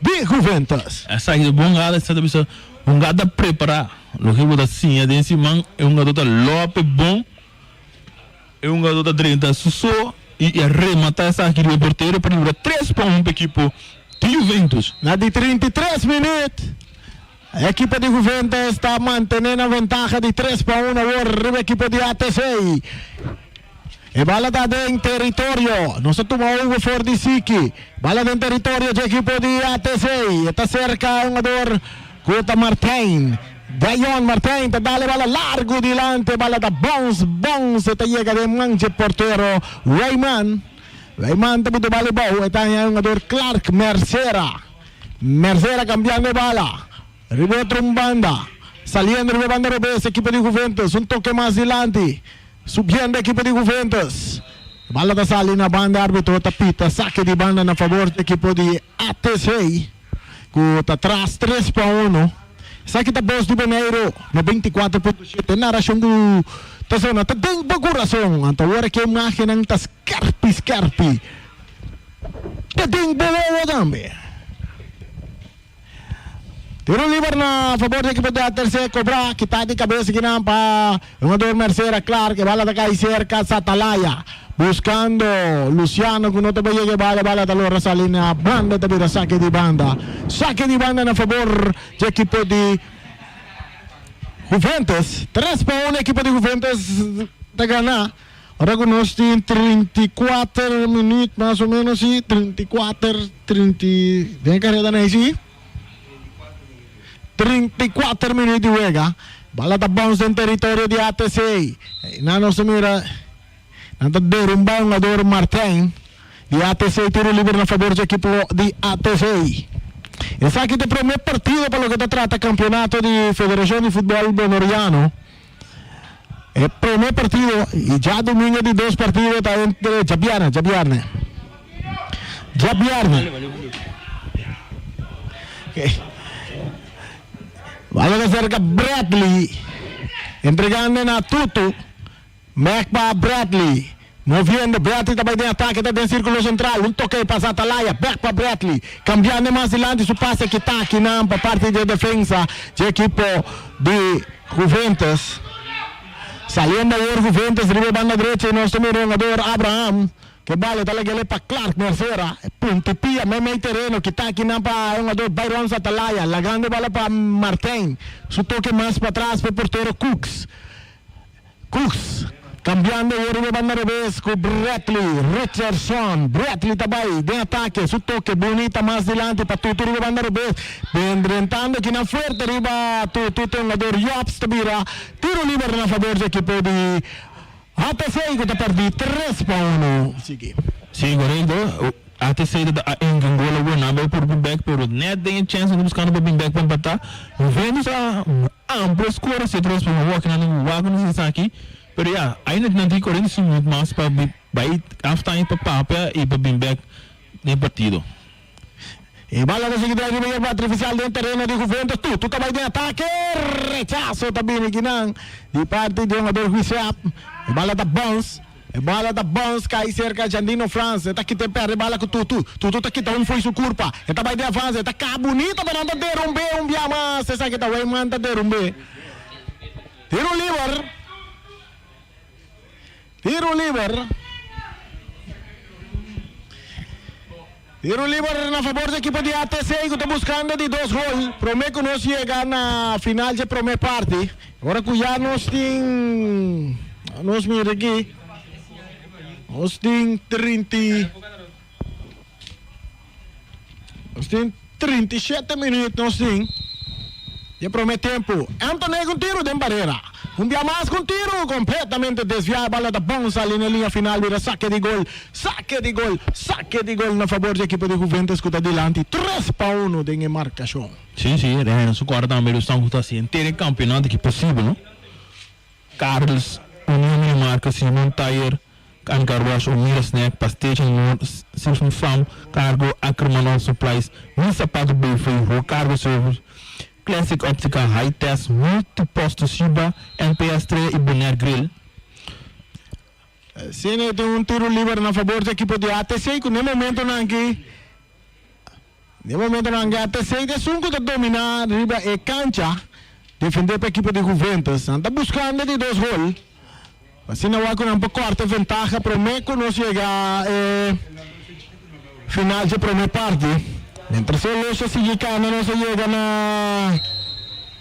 di Juventus. Esaki ta bon gada, esaki ta bisa un gada prepara. Loke bo ta siña den siman e hungador ta lope bon. E hungador ta drenta su so y a remata esaki riba e portero pa libra tres pa un pa ekipo di Juventus. Na di 33 minuut e ekipo di Juventus ta mantene nan ventaha di tres pa un awor riba ekipo di ATC. E bala ta den teritorio. Nos a tuma over for di Siki. Bala den teritorio dje ekipo di ATC. E ta serka e hungador ku ta Martijn. Dayon Martijn ta dal e bala largu dilanti. E bala ta bounce, bounce. E ta yega den man dje portero Weyman. Weyman ta buta e bala ebou. E ta haña e hungador Clark Mercera. Mercera kambiando e bala. Riba otro un banda. Saliendo riba e banda robes ekipo di Juventus. Un toke mas dilanti. Subiendo ekipo di Juventus. Bala ta sali na banda arbitro ta pita sake di banda na fabor di ekipo di ATC ku ta tras tres pa uno. Esaki ta Bos di Boneiru 94.7 narashon ku ta zona ta den bo kurason. Anto awor aki e imagennan ta skerpi skerpi ta den bo wowo tambe. Tiro liber na fabor di ekipo di ATC kobra kita di kabes kinan pa hungador Mercera Clark e bala ta kai serka Satalaya buskando Luciano ku no ta por yega e bala e bala ta lora sali na banda ta bira sake di banda sake di banda na fabor di ekipo di Juventus tres pa uno ekipo di Juventus ta gana. Ora ku nos tin 34 minuut mas o menos si, 34, 30, den e kareda nei si? 34 minuut di wega. Bala ta bounce den teritorio di ATC. Einan nos ta mira nan ta derumba e hungador Martijn di ATC. Tiro liber na fabor dje ekipo di ATC. Esaki ta e prome partido pa loke ta trata kampeonato di Federashon di Futbòl Boneriano. E prome partido y djadumingo di dos partido ta entre djabierne, djabierne, djabierne. Bala ta cerca Bradley, entregando na Tutu, Mac pa Bradley. Moviendo, Bradley ta bai den atake, ta den sirkulo sentral, un toke pa Zatalaya, bek pa Bradley, kambiando mas dilanti su pase kita akinan pa parti di e defensa dje ekipo di Juventus. Saliendo awor Juventus riba e banda drechi nos ta mira hungador Abraham ke bala ta lag'el pa Clark Mercera, punti pia meimei tereno kita akinan pa hungador Byron Zatalaya, lagando e bala pa Martijn, su toke mas patras pa e portero Cooks. Cooks cambiando awor riba e banda robes cu Bradley Richardson. Bradley ta bay den atake, su toke bunita mas dilanti pa Tutu riba e banda robes. Bendrentando kinan fuerte riba Tutu, te hungador Jobs ta bira tiro liber na fabor dje ekipo di ATC cu ta perdi tres pa uno. Sigui. Si, corecto. ATC ta a enga un gol awor, nan bay por bin bek, pero net den e chance nan ta buscando pa bin bek pa empata, Juventus a Amper score si otro espo wak nan den wak nos esaki pero ya ainda nan tin 45 minuut mas pa bay half time pa papia y pa bin bek den partido. E bala ta sigui drai riba yerba artificial den tereno di Juventus. Tutu ta bay den atake. Rechaso ta bini kinan di parti di hungador Huisep. E bala ta bounce. E bala ta bounce kai serka Jandino Frans. E ta kita e perde bala ku Tutu. Tutu ta kita un fo'i su kurpa. E ta bai den avance. E ta ka bunita pero nan ta derumb'é un bia mas. Esaki ta Weyman ta derumb'é. Tiro liber. Tiro liber. Tiro liber na fabor di ekipo di ATC ku ta buskando di dos gol prome ku nos yega na final dje prome parti. Ora ku ya nos tin nos mira aki nos tin trinta nos tin 37 minuut nos tin di e prome tempu. Anthony ku un tiro den barera. Un bia mas ku un tiro kompletamente desviá. E bala ta bon sali na e liña final bira sake di gol. Sake di gol, sake di gol na fabor di ekipo di Juventus ku ta dilanti tres pa uno den e markashon. Sí, sí, Ryan su kòrda tambe Rustam ku ta hasi henter e kampionato ki posibel, no? Carlos, Union Minimarket, Simon Tire, Can Car Wash, Omira Snack, Pastechi Noord, Simpson Farm, Cargo, Ackerman Auto Supplies, Mi Sapato BV, Ho Cargo Service. Classic Optica, High Test, Multipost Toshiba, NPS Estrella y Bonaire Grill. Sene tin un tiro liber na fabor di ekipo di ATC ku n'e momentonan aki n'e momentonan aki ATC ta esun ku ta dominá riba e kancha defendé pa ekipo di Juventus. Nan ta buskando di dos gol pa asina wak ku nan por kòrta e ventaha promé ku nos yega e final dje promé parti. Mientras e los a sigui kana nos a yega na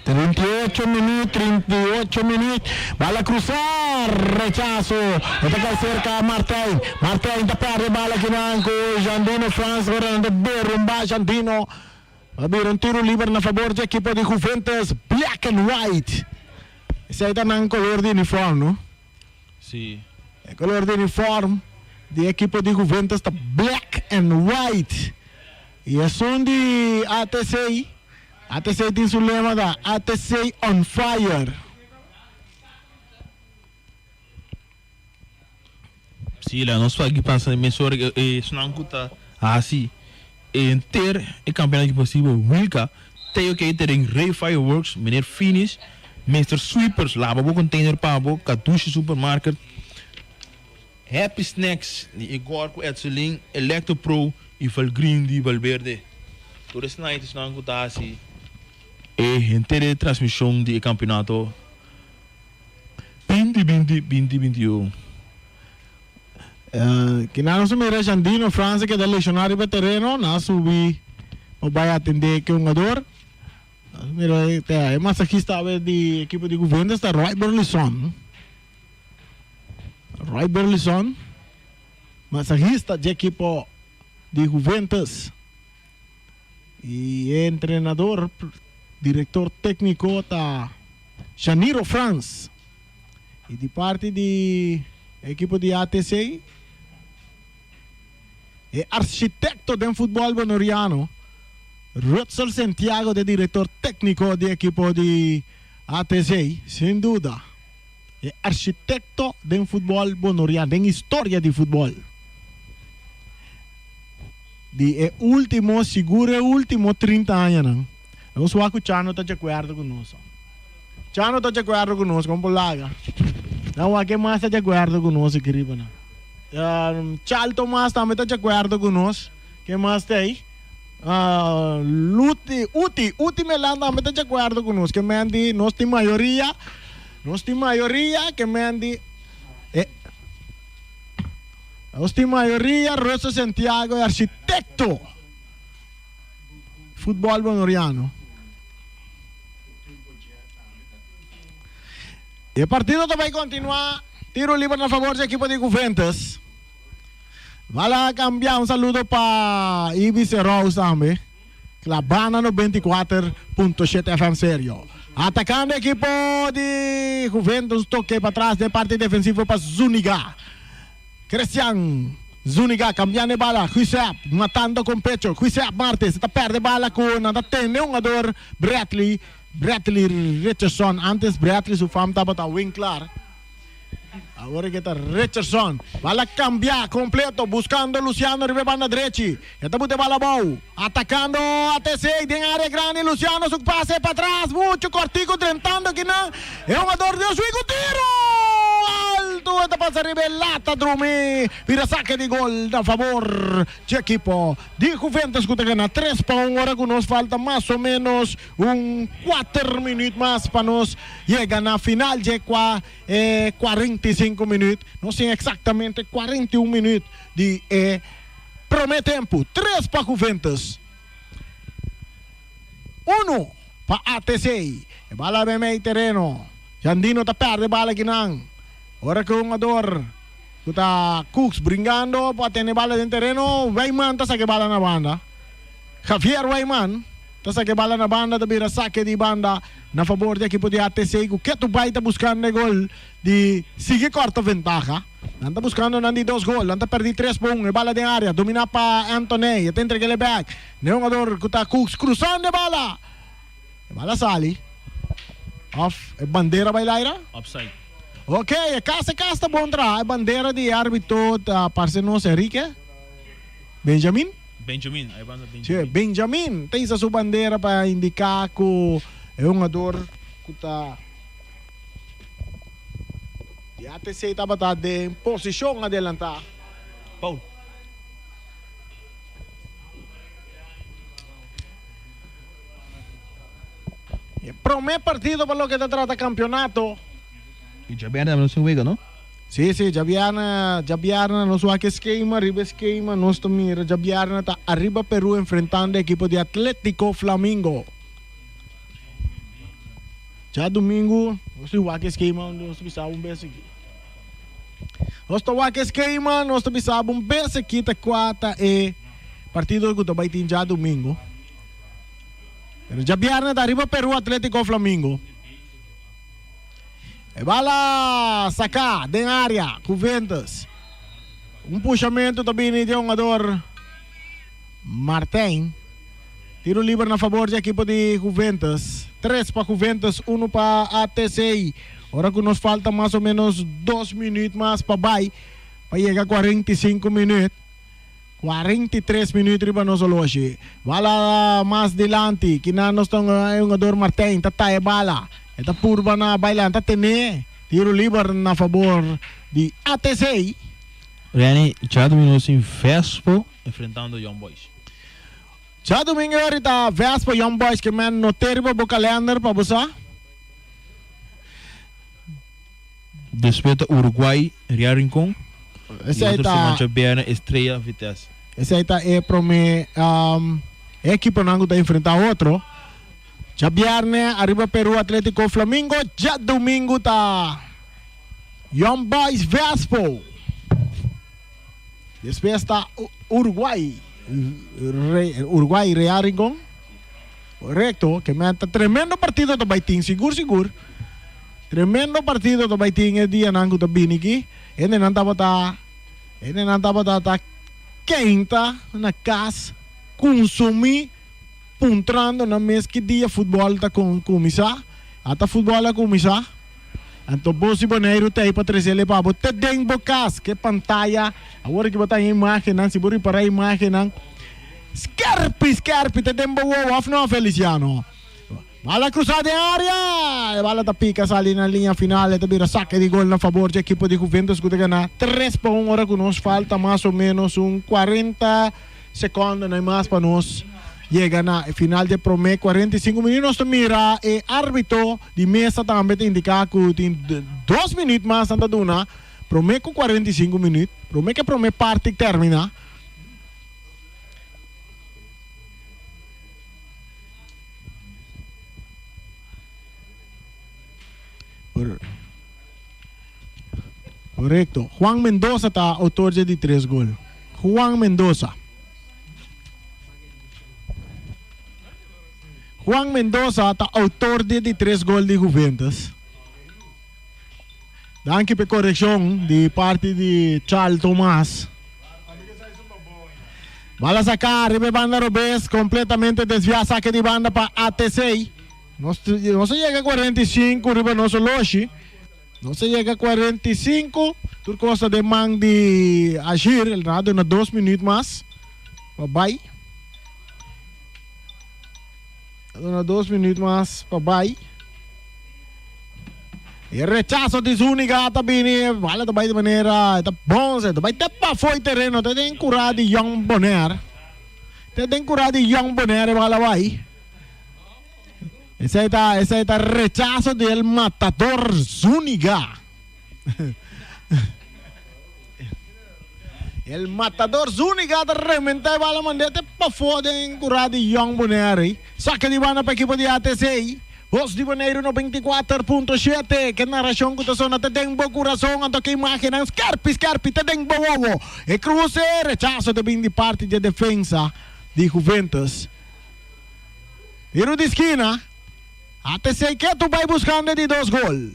38 minuut, 38 minuut. Bala krusa, rechaso. E ta kai serka Martijn. Martijn ta pèrdè bala kinan ku Jandino Frans. Ora nan ta derumba Jandino. A bira un tiro liber na fabor dje ekipo di Juventus Black and White. Esei ta nan kolor di uniform, no? Sí. E kolor di uniform di ekipo di Juventus ta black and white. I esun di ATC, ATC tin su lema ta ATC on fire. Sí, la nos aki pasa mesora e esnan ku ta hasi henter e kampeonato aki posibel, Wilka, Teo Catering, Ray Fireworks, Meneer Finish, Mister Sweepers, laba bo container pa bo, Kadushi Supermarket, Happy Snacks di Igor ku Edselin, Electro Pro i Valgreen di Valverde. Tur esnan ta esnan ku ta hasi e henter e transmishon di e kampeonato binti binti binti 21. Kina nos a mira Jandino Frans a keda lesioná riba tereno, nan a subi pa bai atendé ke hungador. Nos a mira e masahista awe di ekipo di Juventus ta Roy Burleson. Roy Burleson, masahista dje ekipo di Juventus. I e entrenador, direktor tékniko ta Janiro Frans. I di parti di ekipo di ATC, e architekto den futbòl bonoriano, Rutsel Santiago ta e direktor tékniko di ekipo di ATC, sin duda e architekto den futbòl bonoriano, den historia di futbòl. Di e último, sigur e último 30 añanan. Nos wak ku Chano ta djakuerdo ku nos. Chano ta djakuerdo ku nos, kon por laga? Nan wak ke mas ta djakuerdo ku nos aki riba nan. Chal Tomas tambe ta djakuerdo ku nos. Ke mas ta ei? Luti, Uti, Uti Melan tambe ta djakuerdo ku nos. Ke men di nos tin mayoria, nos tin mayoria, ke men di e. Nos tin mayoria, Rosa Santiago e architekto futbòl bonoriano. E partido ta bai kontinuá. Tiro liber na fabor di ekipo di Juventus. Bala a kambia. Un saludo pa Ibis Rous tambe. Klabana 94.7 FM Serio. Atakando ekipo di Juventus. Toke patras den parti defensivo pa Zuniga. Christian Zuniga cambiando e bala, Guisep matando con pecho, Guisep Martes ta perde bala cu nan ta tene hungador Bradley, Bradley Richardson, antes Bradley su fam tabata Winklar, awor ke ta Richardson, bala cambia completo buscando Luciano riba e banda drechi, e ta buta e bala abou, atacando ATC den area grandi, Luciano su pase patras mucho cortico drentando akinan. E hungador di Oswego cu tiro alto e ta pasa riba e lata drumi bira sake di gol na fabor dje ekipo di Juventus cu ta gana 3-1 ora cu nos falta mas o menos un kuater minuut mas pa nos yega na final dje cua e 45 minuut nos tin exactamente 41 minuut di e prome tempo 3 pa Juventus Uno pa ATC. E bala den mei tereno. Jandino ta perde bala kinan. Ora ku hungador ku ta Cooks bringando pa tene bala den tereno, Wijman ta saka e bala na banda. Javier Wijman ta saka e bala na banda ta bira sake di banda na fabor di ekipo di ATC ku ketu bai ta buskando e gol di sigui korta ventaha. Nan ta buskando nan di dos gol. Nan ta perdi tres pa un. E bala den area domina pa Anthony. E ta entreg'el e bek. Ne hungador ku ta Cooks krusando e bala. E bala sali. Of e bandera bai laira? Offside. Ok, e kas e kas ta bon traha. E bandera di e arbitro ta parse nos Enrique Benjamin. Benjamin, ahí banda Sí, Benjamin. Benjamin ta hisa su bandera pa indica cu e hungador cu ta di ATC tabata den posicion adelanta. Paul. E prome partido pa loke ta trata campeonato. Y djabièrnè tambe nos tin wega, no? Sí, sí, djabièrnè, djabièrnè nos wak e skema, riba e skema nos ta mira djabièrnè ta Arriba Peru enfrentando e ekipo di Atletico Flamingo. Djadumingu nos tin wak e skema nos ta bisa un bes aki. Nos ta wak e skema, nos ta bisa un bes aki ta kua ta e partido ku ta bai tin djadumingu. Pero djabièrnè ta Arriba Peru Atletico Flamingo. E bala saká den área Juventus. Un pushamentu ta bini di e hungador Martijn. Tiro liber na fabor di ekipo di Juventus. Tres pa Juventus, unu pa ATC. Ora ku nos falta mas o menos dos minuut mas pa bai pa yega 45 minuut. 43 minuut riba nos oloshi. Bala mas dilanti. Kinan nos ta e hungador Martijn ta taye bala. E ta purba na bailan ta tene tiro liber na fabor di ATC. Renny, djadumingo nos tin Vespo enfrentando Young Boys. Djadumingo e orita Vespo Young Boys ke men note riba bo kalender pa bo sa. Despues ta Uruguay, Real Rincon. Y Esei otro ta siman djabièrnè Estrella Vitesse. Esei ta e prome e ekiponan ku ta enfrentá otro. Djabièrnè ariba Peru Atletico Flamingo, djadumingu ta Young Boys Vespo. Despues ta Uruguay, Uruguay Real Rincon. Korekto, ke men ta tremendo partido ta bai tin sigur sigur. Tremendo partido ta bai tin e dianan ku ta bini aki. Hendenan tabata hendenan tabata ta keinta na kas kunsumí puntrando nan mes ki dia futbòl ta kuminsá. Ata futbòl a kuminsá. Anto bo si Boneiru ta ei pa tresel e pa bo te den bo kas. Ke pantaya awor ki bo ta haña imágennan si bo ripará imágennan. Skerpi skerpi ta den bo wowo of no Feliciano? Bala cruza den area! E bala ta pica sali na linea final e ta bira saque di gol na fabor dje ekipo di Juventus cu ta gana tres pa un ora cu nos falta mas o menos un 40 secondo no hay mas pa nos yega na e final dje prome 45 minuut nos ta mira e arbitro di mesa tambe ta indica cu tin dos minuut mas nan ta duna prome cu 45 minuut prome cu e prome parti termina. Correcto. Juan Mendoza ta autor dje di tres gol. Juan Mendoza. Juan Mendoza ta autor dje di tres gol di Juventus. Danki p'e korekshon di parti di Charles Thomas. Bala saká riba e banda robes, kompletamente desviá sake di banda pa ATC. Nos nos a yega 45 riba nos oloshi. Nos a yega 45. Tur kos ta den man di Ashir. El a duna dos minuut mas pa bai. A duna dos minuut mas pa bai. E rechazo di Zuniga ta bini, bala ta bai di manera, ta bon, ta bai te pafó e tereno, te den kurá di Young Bonaire. Te den kurá di Young Bonaire e bala bai. Esei ta, esei ta rechazo di el matador Zuniga. El matador Zuniga ta rementa e bala mand'é te pafó den kurá di Young Bonaire. Sake di banda pa ekipo di ATC. Bos di Boneiru 94.7 Ke narashon ku ta sona ta den bo kurason anto ke imágennan skerpi skerpi ta den bo wowo. E kruse rechaso ta bin di parti dje defensa di Juventus. Tiru di skina. ATC ketu bai buskando di dos gol.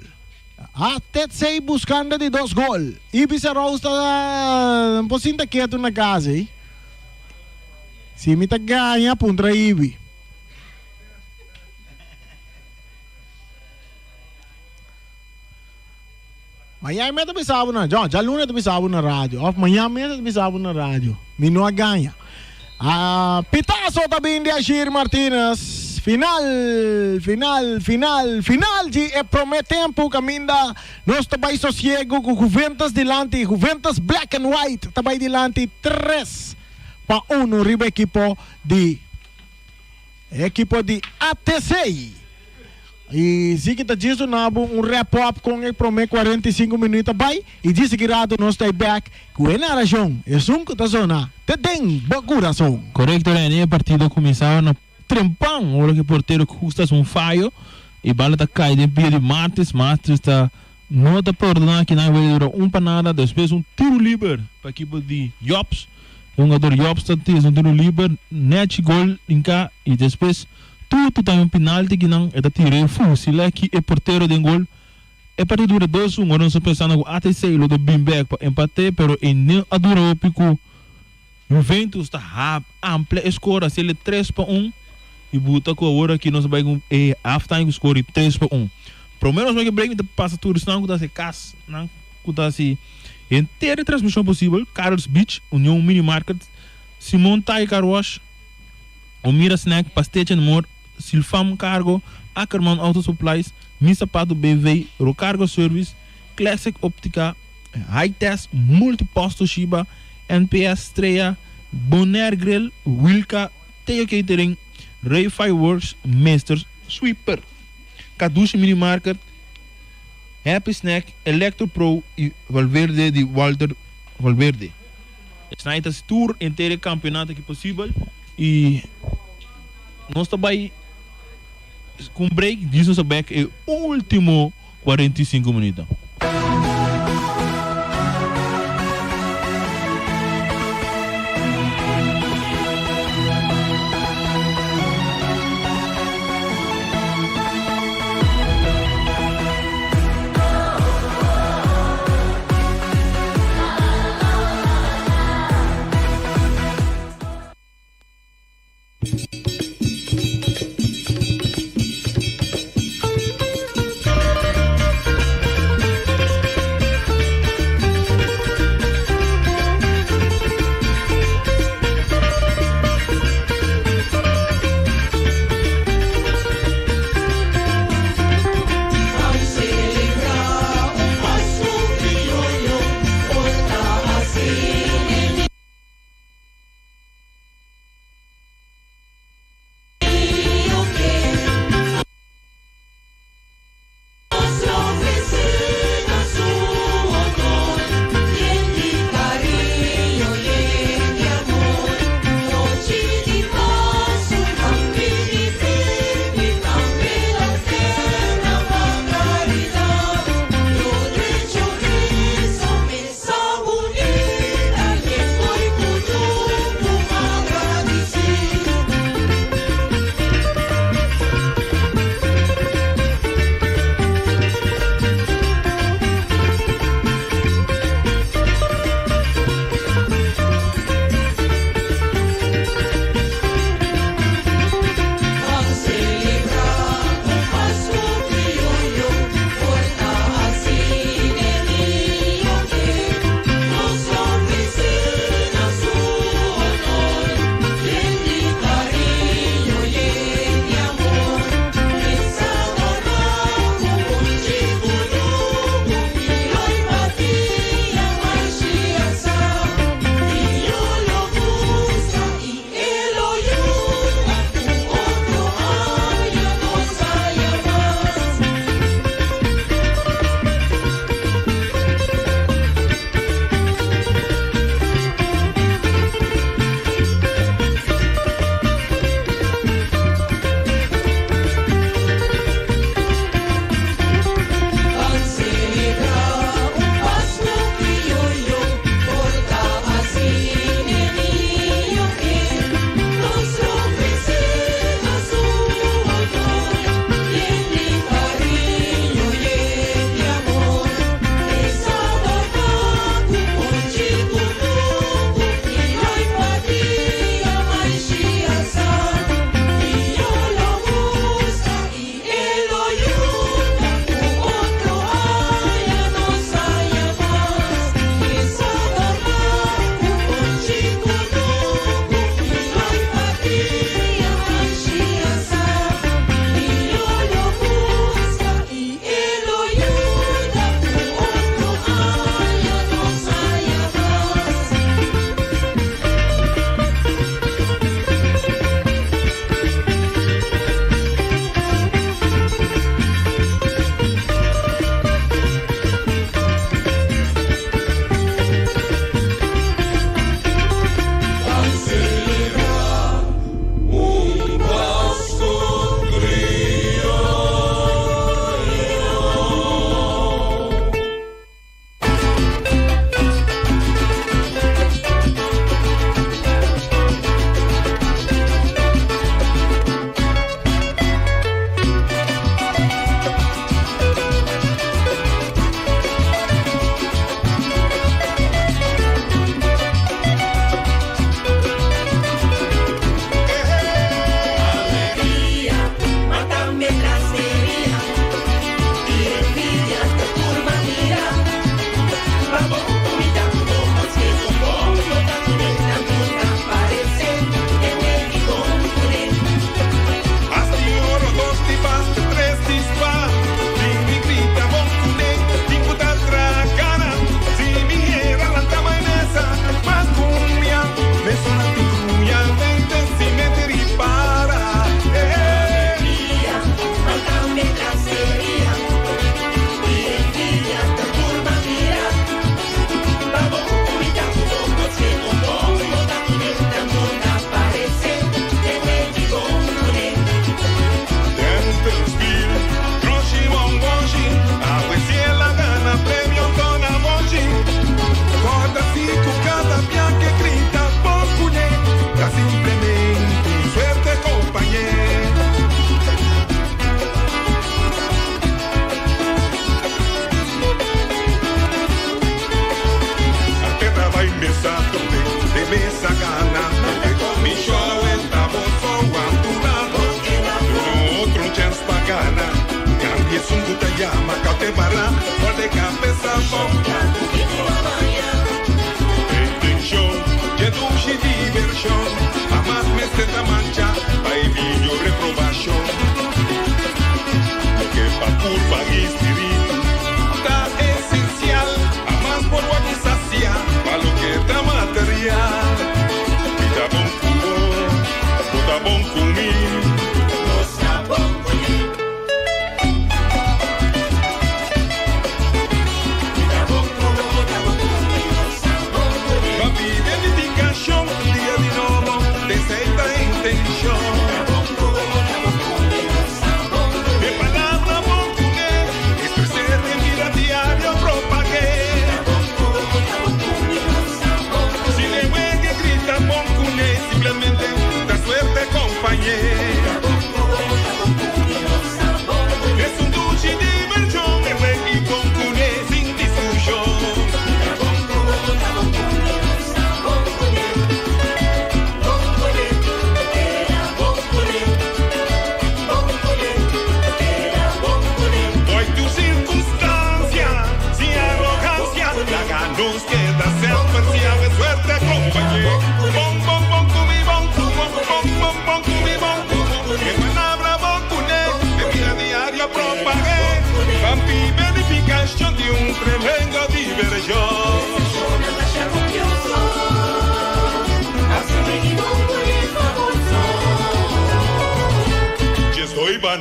ATC buskando di dos gol. Ibis Arous ta por sinta ketu na kas ei. Si mi ta gaña puntra Ibi. Mañan mi ta bisa bo na, djaluna ta bisa bo na radio, of mañan mes ta bisa bo na radio. Mi no a gaña. Ah, pitazo ta bin di Ashir Martinez. Final, final, final, final di e prome tempo kaminda nos ta bai sosiego ku Juventus dilanti. Juventus Black and White ta bai dilanti 3-1 riba ekipo di ekipo di ATC. I si ki ta djis duna bo un wrap up kon e prome 45 minuut a bai i djis ki rato nos ta e bek ku e narashon esun ku ta sona te den bo kurason. Korekto Rene, e partido a kuminsá na trempan ora ku e portero Cruz ta hasi un fayo i bala ta kai den pia di Martis, Martis ta no ta pordoná kinan wega dura un pa nada, despues un tiro liber pa ekipo di Jops, e hungador Jops ta tira un tiro liber nechi gol hinká i despues Tutu ta un pinalti ki nan e ta tira e fusila ki e portero den gol. E partido dura 2-1 ora nos ta pensando ku ATC lo ta bin bek pa empate pero e no a dura hopi ku Juventus ta amplia e score a sele 3-1 y buta ku awor aki nos a bai ku e half time ku score di 3-1. Prome nos bai ku break mi ta pasa tur esnan ku ta hasi kas nan ku ta hasi henter e transmision posibel, Carl's Beach, Union Mini Market, Simon Thai Car Wash, Omira Snack, Pastecha and More, Silfam Cargo, Ackerman Auto Supplies, Mi Sapato BV, Rocargo Service, Classic Optica, High Test, Multipost Toshiba, NPS Strea, Bonaire Grill, Wilka, Theo Catering, Ray Fireworks, Mister Sweeper, Kadushi Mini Market, Happy Snack, Electro Pro y Valverde di Walter Valverde. Esnan ta tur henter e campeonato aki posibel y nos ta bay cu un break djis nos ta bek e ultimo 45 minuto.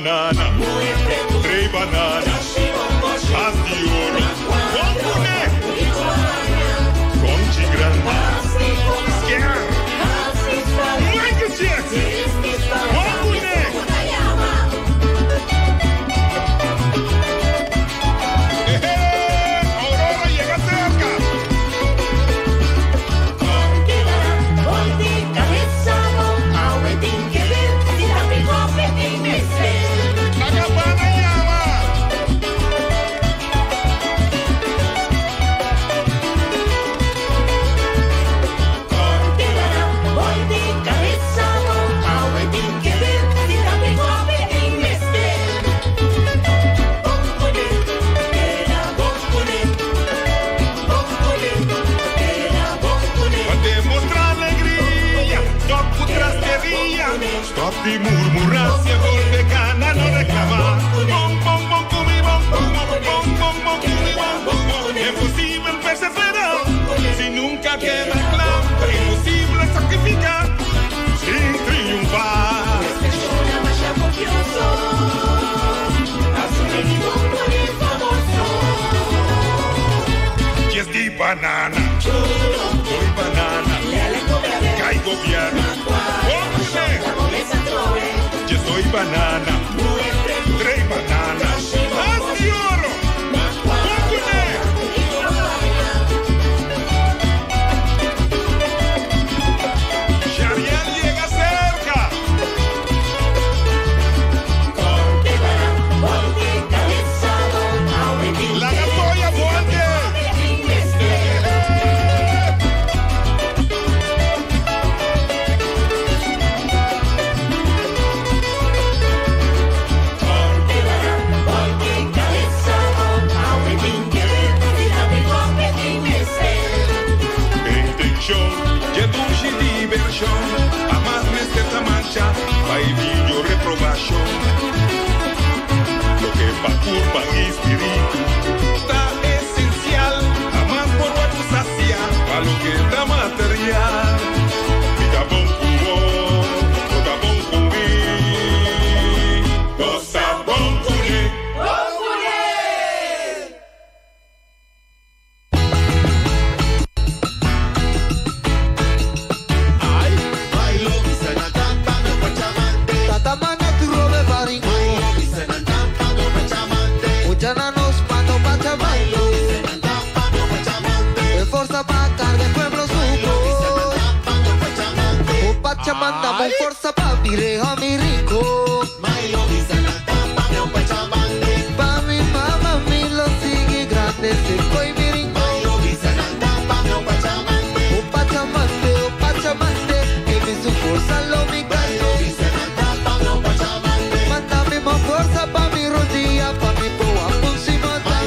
banana, Trei banana, As di oro, Bon kuné, Konchi grandi, Sker, Michael Jackson, Bon kuné. Aurora yega serka. Laga bana yama. Pa demostrá alegria, stòp ku trasteria, stòp di murmurá, si e golpe gana no reklamá. Bon bon bon ku mi bon ku bo, bon bon bon ku mi bon ku bo. Imposibel perseverá si nunka keda kla, ta imposible sakrifiká sin triunfá. Djes di banana, doi banana, kai gobierno, bon kuné. Djes doi banana, trei banana, has di oro, bon kuné. Shariel yega serka. Laga toya bolbe. Intenshon dje dushi divershon, hamas mester ta mancha pa e video reprobashon. Loke pa kurpa i spiritu ta esensial, hamas por wòrdu sasia pa loke ta material. Mi ta bon ku bo, bo ta bon ku mi, nos ta bon kuné. Tata manda tu robe faringo. Mucha na nos mando pa chamando. E forsa pa carga e pueblo suco. O Pachamanda con forza pa mi mi rico. Pa mi mama mi lo sigue grande seco y mi rico. O Pachamante, o Pachamante, que mi su fuerza lo mi canto. Mándame más fuerza pa mi rodilla, pa mi poa pusimata.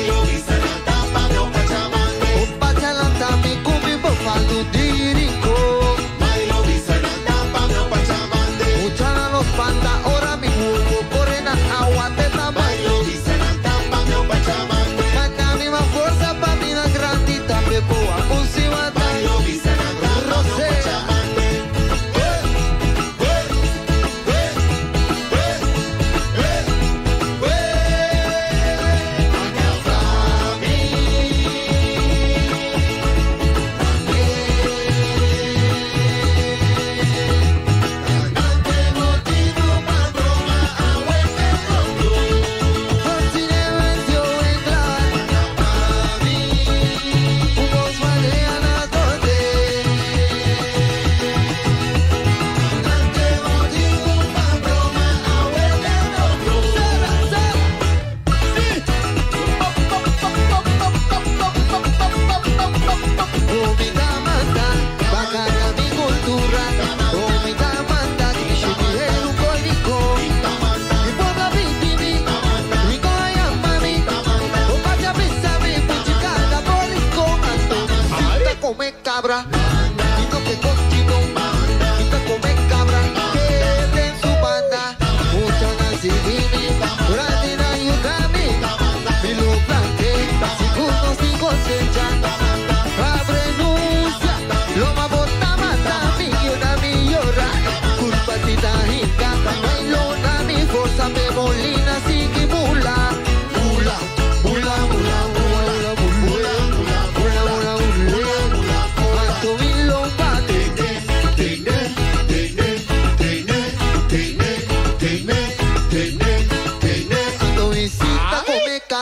O Pachalanta mi cumi bofalo dirico. Muchana nos panda, ora mi.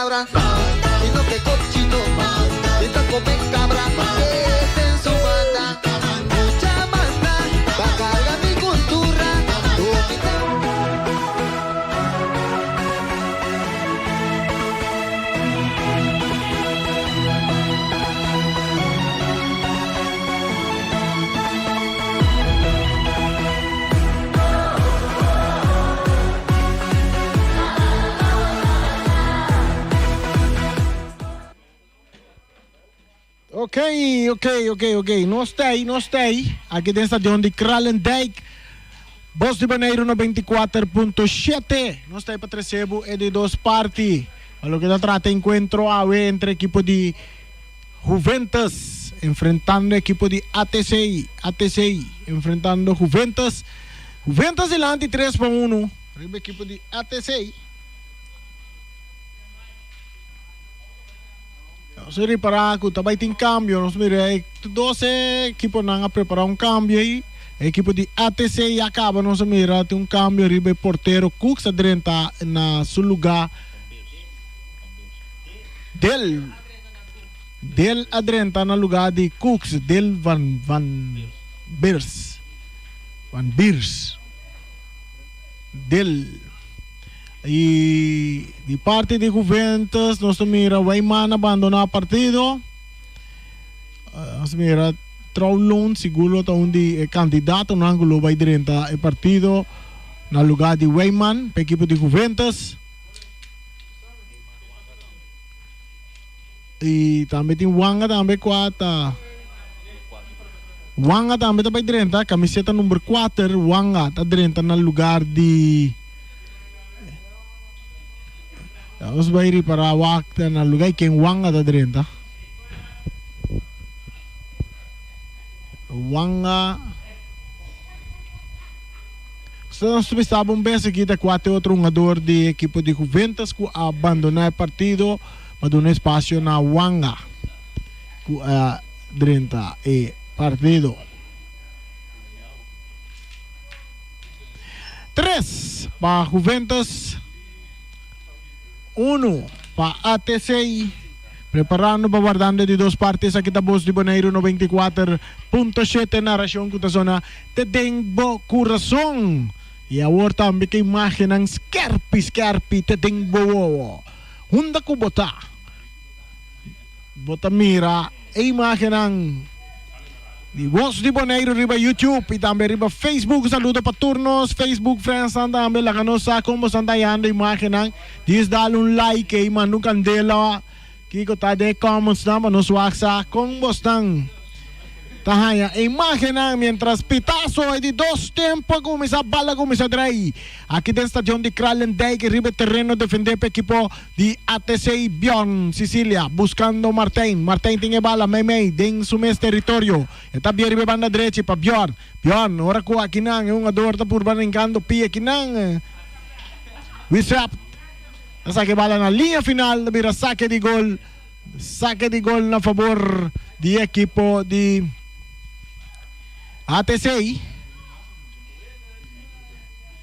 palabra. Mi no ke cochino, mi ta come cabra. Den su banda, mucha banda, pa carga mi cultura. Domina. Ok, ok, ok, ok. Nos ta ahí, nos ta ahí. Aki den stadion di Kralendijk. Bos di Boneiru 94.7. Nos ta ahí pa trece bo e di dos parti. Pa loke ta trata encuentro awe entre ekipo di Juventus enfrentando ekipo di ATC. ATC enfrentando Juventus. Juventus dilanti 3 pa 1 riba ekipo di ATC. Nos a ripara ku ta bai tin kambio. Nos mira e dos ekiponan a prepara un kambio ei. E ekipo di ATC ya kaba nos a mira tin un kambio riba e portero Cooks a drenta na su luga. Del Del a drenta na luga di Cooks, Del van van Beers. Van Beers. Del. Y di parti di Juventus nos ta mira Wijman a bandona partido. Nos ta mira Trouwloon sigur lo ta un di e candidatonan cu lo bay drenta e partido na lugar di Wijman pa ekipo di Juventus. Y tambe tin Wanga tambe cua ta Wanga tambe ta bay drenta camiseta number 4 Wanga ta drenta na lugar di Nos bay ripara wak ta na lugar ken Wanga ta drenta. Wanga Nos bisa un bes aki ta cua te otro hungador di ekipo di Juventus cu a abandona e partido pa duna espacio na Wanga cu a drenta e partido. Tres pa Juventus, uno pa ATC. Preparando pa wardando di dos parti esaki ta Bos di Boneiru 94.7 narashon ku ta sona te den bo kurason. I awor tambe ku imágennan skerpi skerpi te den bo wowo. Hunda ku bo ta, bo ta mira e imágennan di Bos di Boneiru riba YouTube i tambe riba Facebook. Saludo pa tur nos Facebook friendsnan tambe. Laga nos sa kon bosan ta hayando imágennan. Djis dal un like i manda un kandela. Kiko ta den e commentsnan pa nos wak sa kon bosnan ta haña e imágennan mientras pitazo e di dos tempo a kuminsá bal a kuminsá drai aki den stadion di Kralendijk riba e tereno defendé pa ekipo di ATC Bjorn Cicilia buscando Martijn. Martijn tin e bala meimei den su mes teritorio. E ta bia riba e banda drechi pa Bjorn. Bjorn ora cu akinan e hungador ta purba rincando pia akinan. Wisap ta saca e bala na liña final ta bira saque di gol. Saque di gol na fabor di e ekipo di ATC.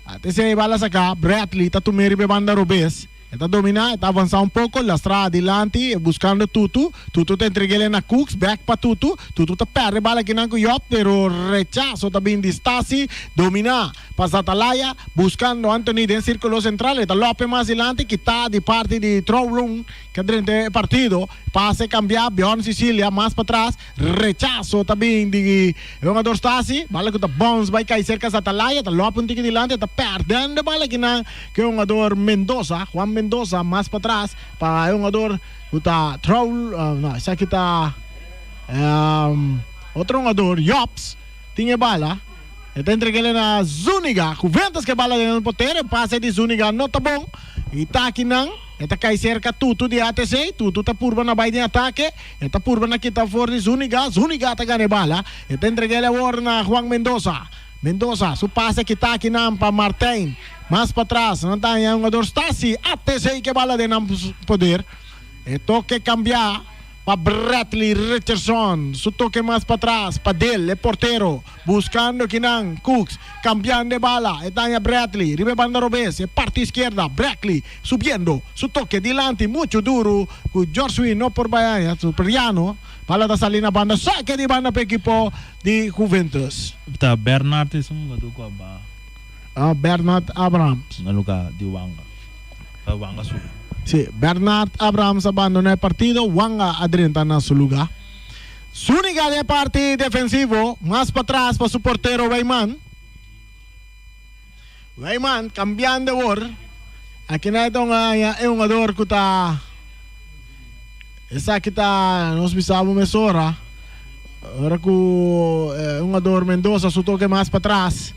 ATC e bala saca. Bradley ta tuma riba e banda robes. E ta dominá, e ta avansá un poko, lastrá adilanti, buskando Tutu. Tutu ta entreg'é na Cooks, bèk pa Tutu. Tutu ta pèrdè bala kinan ku Job, pero rechaso ta bin di Stasi. Dominá pa Zatalaya, buskando Anthony den sirkulo sentral. E ta lòp'e mas dilanti, kitá di parti di Trouwloon, ke a drenta e partido. Pase kambiá, Bjorn Cicilia mas patras. Rechaso ta bin di e hungador Stasi. Bala ku ta bounce bai kai serka Zatalaya. Ta lòp un tiki dilanti. E ta pèrdèndo e bala kinan ku e hungador Mendoza. Juan Mendoza mas patras pa e hungador ku ta Troul. No, esaki ta otro hungador, Jobs, tin e bala. E ta entreg'el na Zuniga. Juventus ku e bala den poter. E pase di Zuniga no ta bon. I ta kinan. E ta kai serka Tutu di ATC. Tutu ta purba na bai den atake. E ta purba na kita for di Zuniga. Zuniga ta gana e bala. E ta entrega el awor na Juan Mendoza. Mendoza su pase kita akinan pa Martijn. Mas patras nan ta haña hungador Stasi. ATC ke bala den nan poder. E toke kambia. Pa Bradley Richardson, su toke mas patras pa Del, e portero, buscando kinan, Cooks, cambiando e bala, e daña Bradley, riba e banda robes, e parti izquierda, Bradley, subiendo, su toke dilanti mucho duro, cu George no por bay haña, Supriano, bala ta sali na banda, sake di banda pa ekipo di Juventus. Ta Bernard esun hungador cu a baha. Ah, Bernard Abrahams. Na lugar di Wanga. Pa Wanga subi. Sí, Bernard Abrahams a bandona e partido, Wanga a drenta na su lugar. Zuniga den e parti defensivo, mas patras pa su portero Wijman. Wijman cambiando awor. Aki na e ta un aña e hungador cu ta esaki ta nos bisa bo mesora ora cu e hungador Mendoza su toke mas patras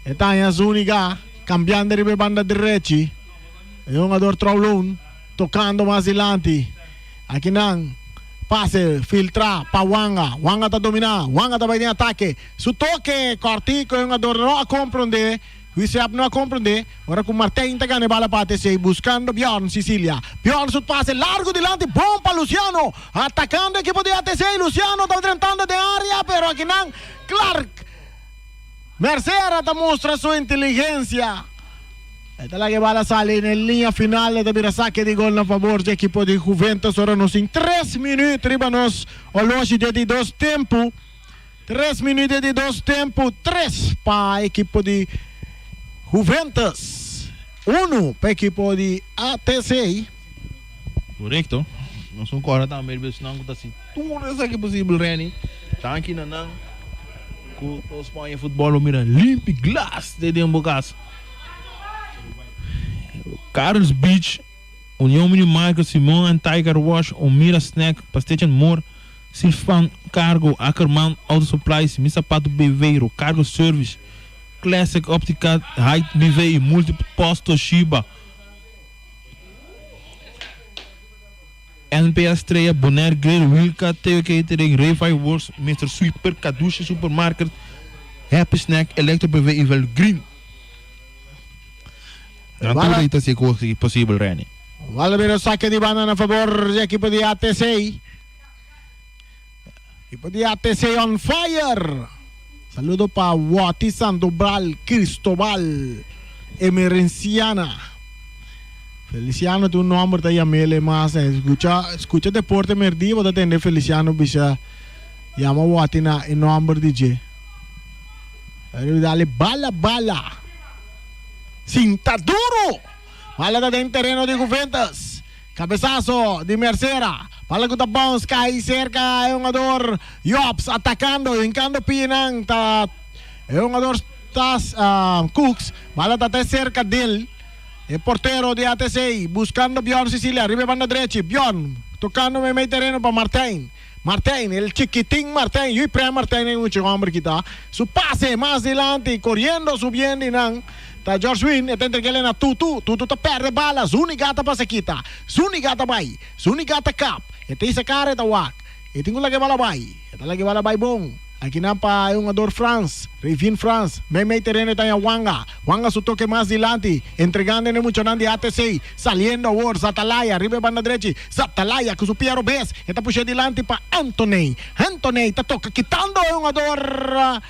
e ta aña Zuniga cambiando riba e banda derechi e hungador Trouloon tocando mas dilanti aki nan pase filtra pa Wanga Wanga ta domina Wanga ta bay den atake su toke cortico e hungador no a compronde. Huisep no a komprendé ora ku Martijn ta gana e bala pa ATC buskando Bjorn Cicilia. Bjorn su pase largu dilanti bon pa Luciano. Atakando ekipo di ATC Luciano ta drentando den área pero akinan Clark Mercera ta mustra su inteligensia. E ta laga e bala sali na e liña final e ta bira sake di gol na fabor dje ekipo di Juventus ora nos tin tres minüt riba nos oloshi dje di dos tempu. Tres minuut di dos tempu, tres pa ekipo di Juventus, unu pa ekipo di ATC. Korekto. Nos un kòrda tambe riba esnan ku ta hasi tur esaki posibel, Renny. Danki na nan ku nos pon e futbòl bo mira limpi glas te den bo kas. Carl's Beach, Union Mini Market, Simon and Tiger Wash, Omira Snack, Pastechi and More. Silfan Cargo, Ackerman Auto Supplies, Mi Sapato BV, Rocargo Service, Classic Optica, Hyde BV, Multipost Toshiba, NP Estrella, Bonaire Grill, Wilka, Theo Catering, Ray Fireworks, Mister Sweeper, Kadushi Supermarket, Happy Snack, Electro BV y Vel Green. Nan tur ei ta hasi e kos posibel, Renny. Waldemiro sake di banda na fabor di ekipo di ATC. Ekipo di ATC on fire. Saludo pa Wati Sandobral Cristobal Emerenciana. Feliciano tin un nomber ta yam'el e mas. Escucha, escucha Deporte Merdia bo ta tende Feliciano bisa yama Wati na e nomber di dje. Dale bala bala. Sinta duro. Bala ta den tereno di Juventus. Cabesazo di Mercera. Bala cu ta bounce cay cerca e hungador Jobs atacando, hincando pinan ta e hungador Tas Cooks. Bala ta te cerca del e portero di ATC buscando Bjorn Cecilia riba e banda drechi. Bjorn tocando meimei tereno pa Martijn. Martijn, el chikitin Martijn, yui pre Martijn e mucha homber kita. Su pase mas dilanti, coriendo subiendo y nan ta George Win, e ta entreg'el na Tutu, Tutu ta perde bala, Zuniga ta pasa kita, Zuniga ta bay, Zuniga ta kap, e ta hisa cara e ta wak, e tin cu laga e bala bay, e ta laga e bala bay bon. Akinan pa e hungador Frans, Revin Frans, meimei tereno e ta haña Wanga. Wanga su toke mas dilanti, entregando en e muchanan di ATC. Saliendo awor Zatalaya riba e banda drechi. Zatalaya ku su pia robes, e ta pusha dilanti pa Anthony. Anthony ta toka kitando e hungador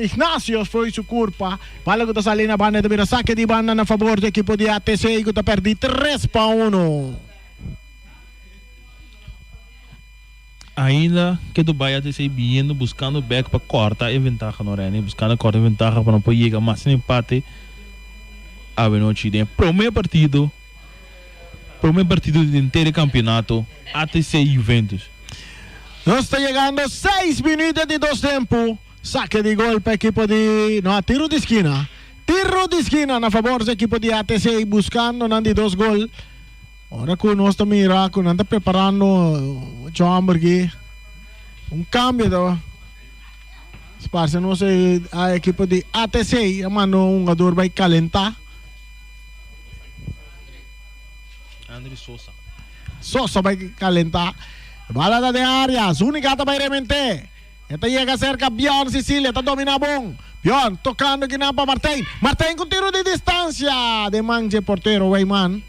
Ignacio fo'i su kurpa. Bala ku ta sali na banda e ta bira sake di banda na fabor di ekipo di ATC ku ta perdi 3-1. Ainda ke Dubai a ta biniendo buscando bek pa corta e ventaha no Renny, buscando corta e ventaha pa no por yega mas sin empate awenochi den e prome partido, prome partido di henter e campeonato ATC Juventus. Nos ta yegando seis minuut di dos tempo, sake di gol pa ekipo di, no a tiro di skina, tiro di skina na fabor di ekipo di ATC buscando nan di dos gol. Ora ku nos ta mira ku nan ta preparando ocho hòmber aki, un kambio ta parse nos e ekipo di ATC a manda un hungador bai kalentá. Andry Sosa. Sosa bai kalentá. Bala ta den área, Zuniga ta bai rement'é. E ta yega serka Bjorn Cecilia ta domina bon. Bjorn tokando kinan pa Martijn. Martijn ku tiro di distansia den man dje portero Wijman.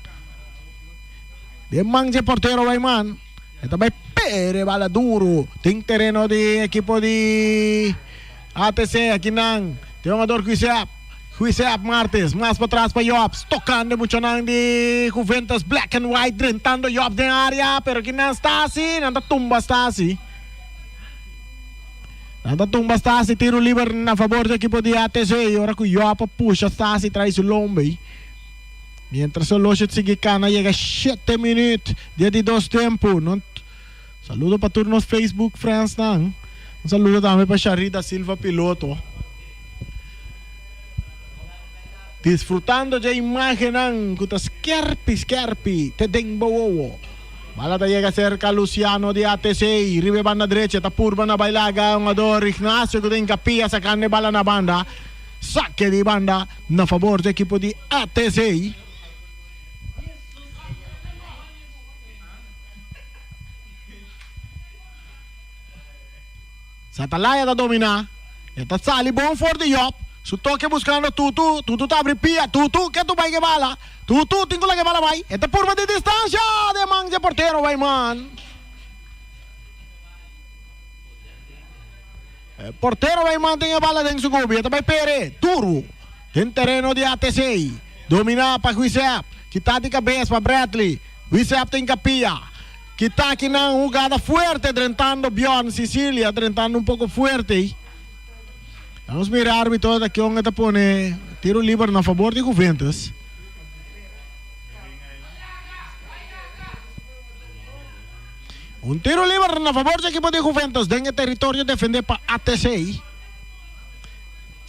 Den man dje portero Wijman. E ta bai pere bala duro den tereno di ekipo di ATC. Akinan tin hungador Guisep. Guisep Martes mas patras pa Jobs. Tocando e muchanan di Juventus Black and White drentando Jobs den area. Pero akinan Stasi. Nan ta tumba Stasi. Nan ta tumba Stasi. Tiro liber na fabor di ekipo di ATC. Ora cu Job a pusha Stasi trai su lombe. Mientras oloshi ta sigui cana yega shete minuut di e di dos tempo. No saludo pa tur nos Facebook friends nan. Un saludo tambe pa Sharida Silva Piloto. Disfrutando dje imagennan cu ta skerpi skerpi te den bo wowo. Bala ta yega cerca Luciano di ATC riba e banda drecha ta purba na bai laga hungador Ignacio cu ta hinca pia sacando e bala na banda. Sake di banda na fabor di ekipo di ATC. Satalaya ta domina. E ta sali bon for di Job. Su toke buskando Tutu. Tutu ta abri pia. Tutu ke tu bai ke bala. Tutu tin ku laga e bala bai. E ta purba di distansha den man dje portero Weyman. E portero bai manten e bala den su gubi, e ta bai pere duru den tereno di ATC. Dominá pa Guisep, kita di kabes pa Bradley. Guisep ta inkapia. Kita akinan hugada fuerte drentando Bjorn Sicilia, drentando un poko fuerte. Nos mira arbitro ta kion e ta pone tiro liber na fabor di Juventus. Un tiro liber na fabor dje ekipo di Juventus den e teritorio defende pa ATC.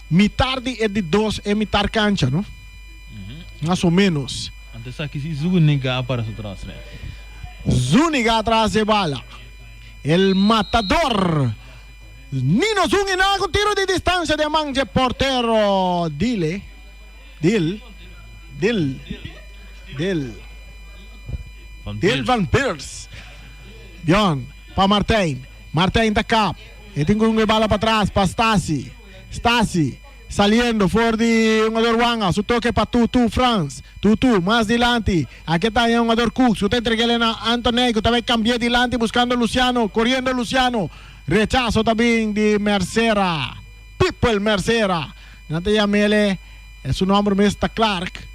Mitar di e di dos e mitar cancha, no? Mas o menos. Antes aki si Zuniga a para su tras re. Zuniga atras dje bala. El matador Nino Zuniga cu tiro di distancia den man dje portero Dile. Dil. Dil. Dil. Dil van Beers. Bjorn pa Martijn. Martijn ta kap. E tin ku hunga e bala patras pa Stasi. Stasi saliendo for di hungador Wanga. Su toke pa Tutu Frans. Tutu mas dilanti. Aki ta e hungador Cooks ku ta entreg'el na Anthony ku ta bai kambi'é dilanti buskando Luciano. Koriendo Luciano. Rechaso ta bin di Mercera. People Mercera. Nan ta yam'el e su nomber mes ta Clark.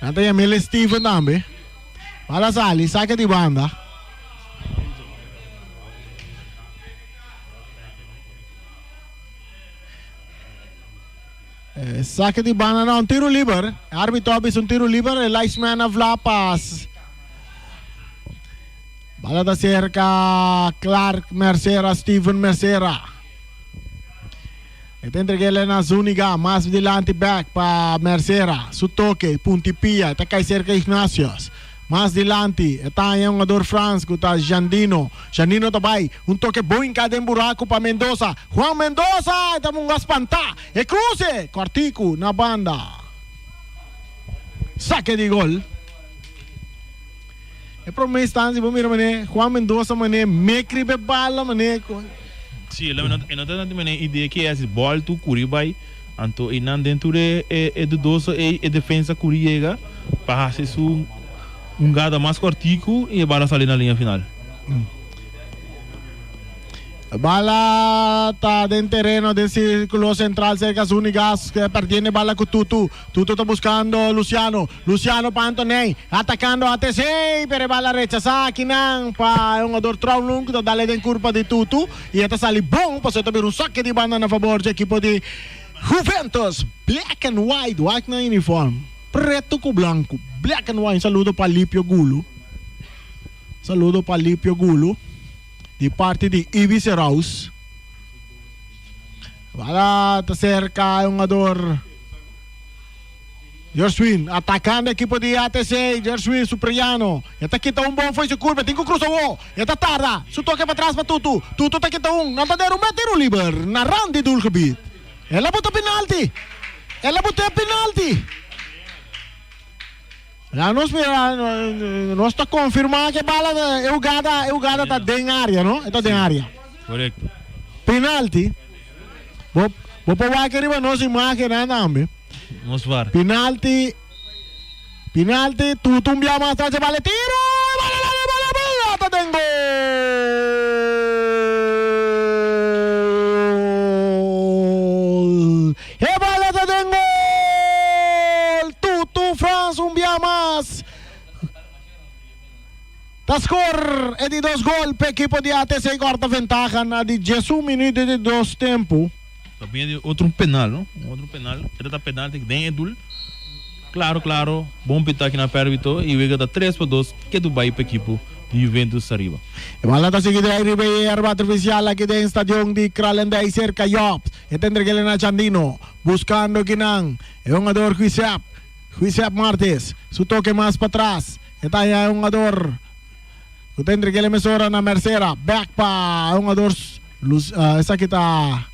Nan ta yam'el Steven tambe. Bala sali, sake di banda. Sake di banda na un tiro liber. Arbitro a bisa un tiro liber. E linesman a vla pas. Bala ta serka Clark Mercera, Steven Mercera. E ta entrega el na Zuniga, mas dilanti bek pa Mercera. Su toke, punti pia, e ta kai serka Ignatius. Mas dilanti, e ta haña hungador Frans ku ta Jandino. Jandino ta bai, un toke bon hinká den buraku pa Mendoza. Juan Mendoza! E ta munga spantá. E kruse! Kòrtiku na banda. Sake di gol. E prome instancia bo mira mane Juan Mendoza mane mekri be bala mane cu. Si, e no e no ta mane idea ki e hasi bòl tu kuri bai anto einan den tur e e dudoso ei e defensa kuri yega pa hasi su hungada mas kòrtiku i e bala sali na liña final. Bala ta den tereno den circulo central cerca Zuniga perdiendo e bala cu Tutu. Tutu ta buscando Luciano. Luciano pa Antoney. Atacando ATC pero e bala rechasa akinan pa e hungador Traulun cu ta dale den curpa di Tutu y e ta sali bon pasobra e ta bira un saque di banda na fabor dje ekipo di Juventus. Black and white wak nan uniform preto cu blanco black and white. Un saludo pa Lipio Gulu. Saludo pa Lipio Gulu. Di parti di Ibi Seraus. Bala ta serka e hungador Jerswin atakando ekipo di ATC. Jerswin Supriano. E ta kita un bon fo'i su kurpa. E tin ku krusa wo. E ta tarda. Su toke patras pa Tutu. Tutu ta kita un. Nan ta derumba e tiro liber na rand di doelgebied. El a buta penalti. El a buta e penalti. Ya nos mira, nos ta confirma que bala e hugada, e hugada ta den area, no? E ta den area. Correcto. Penalti. Bo, bo por wak riba nos imagennan tambe. Nos var. Penalti. Penalti, Tutu un bia mas tras e bala, tiro! den gol! E bala ta den gol! Tutu Frans un bia mas ta skor e di dos gol p'e ekipo di ATC korta ventaha na di diesun minuut di dos tempu. Ta bini di otro un penal no, un otro penal, e ta penalti den e doel. Claro claro, bon pita aki na Pervito y wega ta tres pa dos ketu bay pa ekipo di Juventus ariba. E bala ta sigui drai riba e yerba artificial aki den stadion di Kralendijk cerca Jobs. E ta entreg'el na Chandino, buscando kinan e hungador Guisep, Guisep Martes, su toke mas patras, e ta haya e hungador cu ta entreg'el mesora na Mercera, bek pa e hungador Luz, esaki ta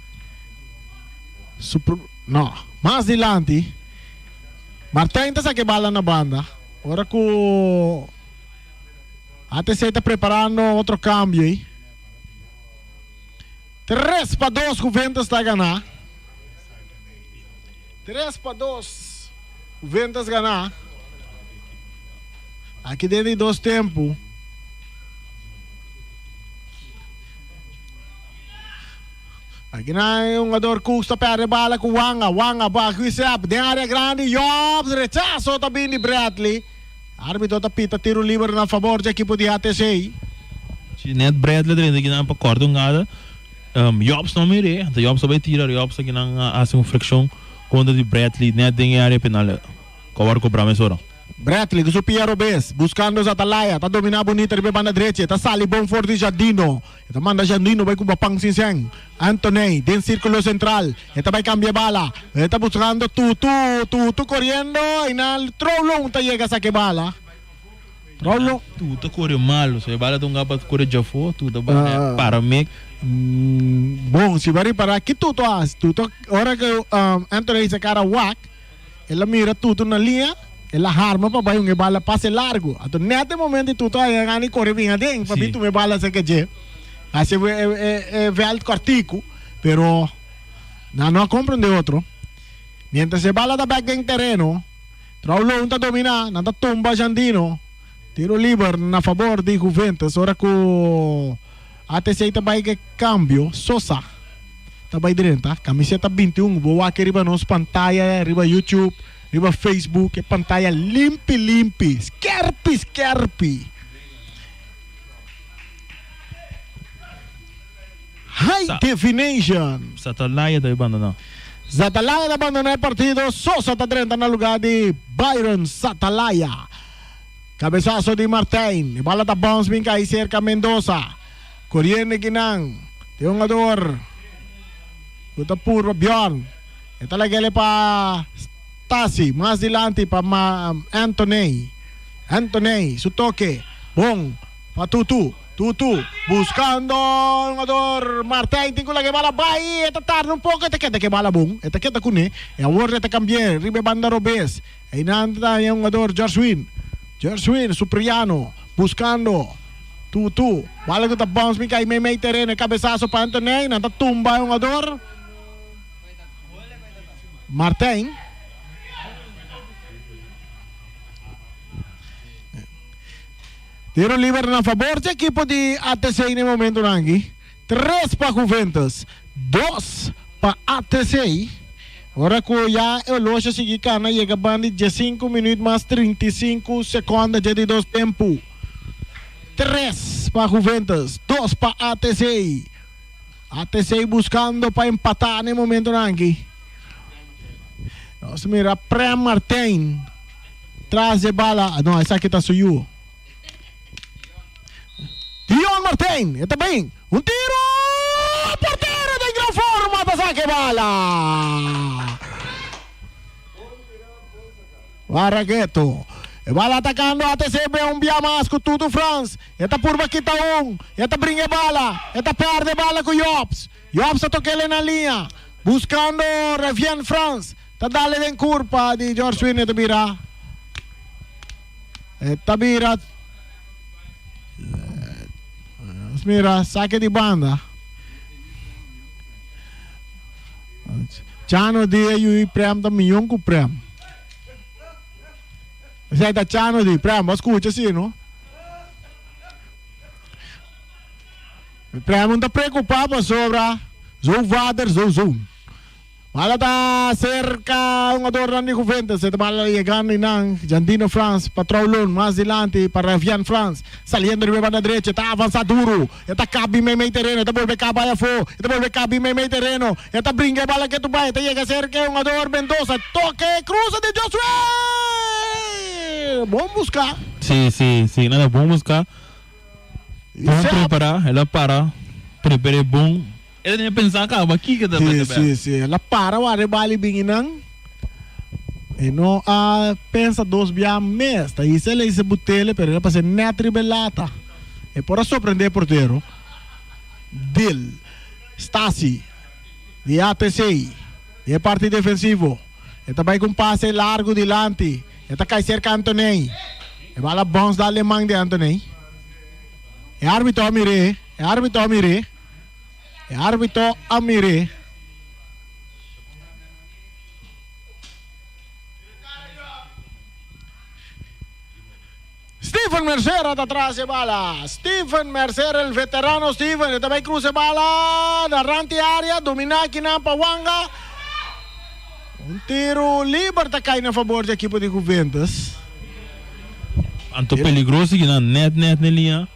su no, mas dilanti. Martijn ta saka e bala na banda. Ora ku ATC ta preparando otro kambio ei. 3-2 Juventus ta gana. 3-2 Juventus gana. Aki den di dos tempu. Aki na e hungador Cooks ta perde bala ku Wanga. Wanga ba Guisep den area grandi. Jobs rechaso ta bin di Bradley. Arbitro ta pita tiro liber na fabor dje ekipo di ATC. Si net Bradley drenta kinan pa korta un gada, Jobs no mir'é. Anto Jobs a bai tira, Jobs a kinan a hasi un frikshon kontra di Bradley net den e area penal. Ku a wòrdu kobrá mesora. Bradley ku su pia robes buskando Zatalaya ta dominá bunita riba e banda drechi. E ta sali bon for di Jardino. E ta manda Jandino bai cuba pan sin sen. Anthony den circulo central. E ta bai cambia bala. E ta buscando Tutu. Tutu coriendo. Aynan Trouwloon ta yega saca e bala. Trouwloon. Tutu a core malo. So e bala ta un gaba core djafo. Tutu a bai para mek. Bon, si bo a ripara ki Tutu a haci? Tutu ora cu Anthony sa cara wak. El a mira Tutu na liña, el a harma pa bai un e bala pase largu. Anto net e momento di Tutu a haña gana di kore bin aden pa bin tuma e bala aserka dje. Hasi e vèlt kòrtiku, pero nan no a komprendé otro. Miéntras e bala ta bèk den tereno, Trouwloon ta dominá, nan ta tumba Jandino. Tiro liber na fabor di Juventus ora ku ATC ta bai ku e kambio. Sosa. Ta bai drenta camiseta 21 bo wak riba nos pantaya riba YouTube riba Facebook e pantaya limpi limpi skerpi skerpi High Sa. definition. Satalaya ta bai bandona. Satalaya ta bandona e partido Sosa ta drenta na lugar di Byron Satalaya Cabesazo di Martijn e bala ta bounce bin cay cerca Mendoza. Coriendo kinan tin un hungador cu ta purba Bjorn. E ta lag'ele pa Stasi mas dilanti pa Anthony. Anthony su toke bon pa Tutu. Tutu buscando e hungador Martijn tin cu laga e bala bay. E ta tarda un poco e ta keda cu e bala bon. E ta keda cune e awor e ta cambi'e riba e banda robes. Einan ta e hungador Gerswin. Gerswin Supriano buscando Tutu. Bala cu ta bounce bin cay meimei tereno. E cabesazo pa Anthony. Nan ta tumba e hungador Martijn. Tiro liber na fabor dje ekipo di ATC na e momentonan aki. Tres pa Juventus, dos pa ATC. Ora cu ya e oloshi a sigui cana yega banda di diescinco minuut mas 35 seconde dje di dos tempo. Tres pa Juventus, dos pa ATC. ATC buscando pa empata na e momentonan aki. Nos mira Prem Martijn tras dje bala. No, esaki ta su yu. Dion Martijn, e ta bin. Un tiro! Portero den gran forma ta saka e bala. Barraqueto. E bala atacando ATCB un bia mas cu Tutu Frans. E ta purba kita un. E ta bringa e bala. E ta perde e bala cu Jobs. Jobs ta tokele na liña. Buscando Revien Frans. Ta dale den curpa di George Win. E ta bira. E ta bira. Nos mira sake di banda. Chano di e yui Prem ta miyon ku Prem. Esei ta Chano di Prem, bo a skucha si no? Prem ta preocupa pasobra zo vader zo zoon. Bala ta cerca hungadornan di Juventus. E ta bala yegando y nan Jandino Frans pa Trouwloon mas dilanti pa Ravian Frans saliendo riba e banda drecha. E ta avansa duro. E ta cabi meimei tereno. E ta bolbe caba ay afo. E ta bolbe cabi meimei tereno. E ta bringa e bala ketu bay. E ta yega cerca e hungador Mendoza. Toke cruza di Josué! Bon busca. Si, si, si. Nan ta bon busca. Bon prepara. El a para. Prepere bon. El a tene pensa caba kiko ta Si, si, si. El a para wak e bali bin einan. E no a pensa dos bia mes. Ta hisa el a hisa butele pero el a pasa net riba e lata. E por a sorprende e portero. Dil. Stasi. Di ATC. Di e parti defensivo. E ta bai ku un pase largu dilanti. E ta kai serka Antoney. E bala bons dal den man di Antoney. E arbitro a mir'é. E arbitro a mir'é. E arbitro a mir'é. Steven Mercera ta tras e bala. Steven Mercera, el veterano Steven, e ta bai cruza e bala na rand di area, domina akinan pa Wanga. Un tiro liber ta cay na fabor di ekipo di Juventus. Anto peligroso kinan net net ne liña.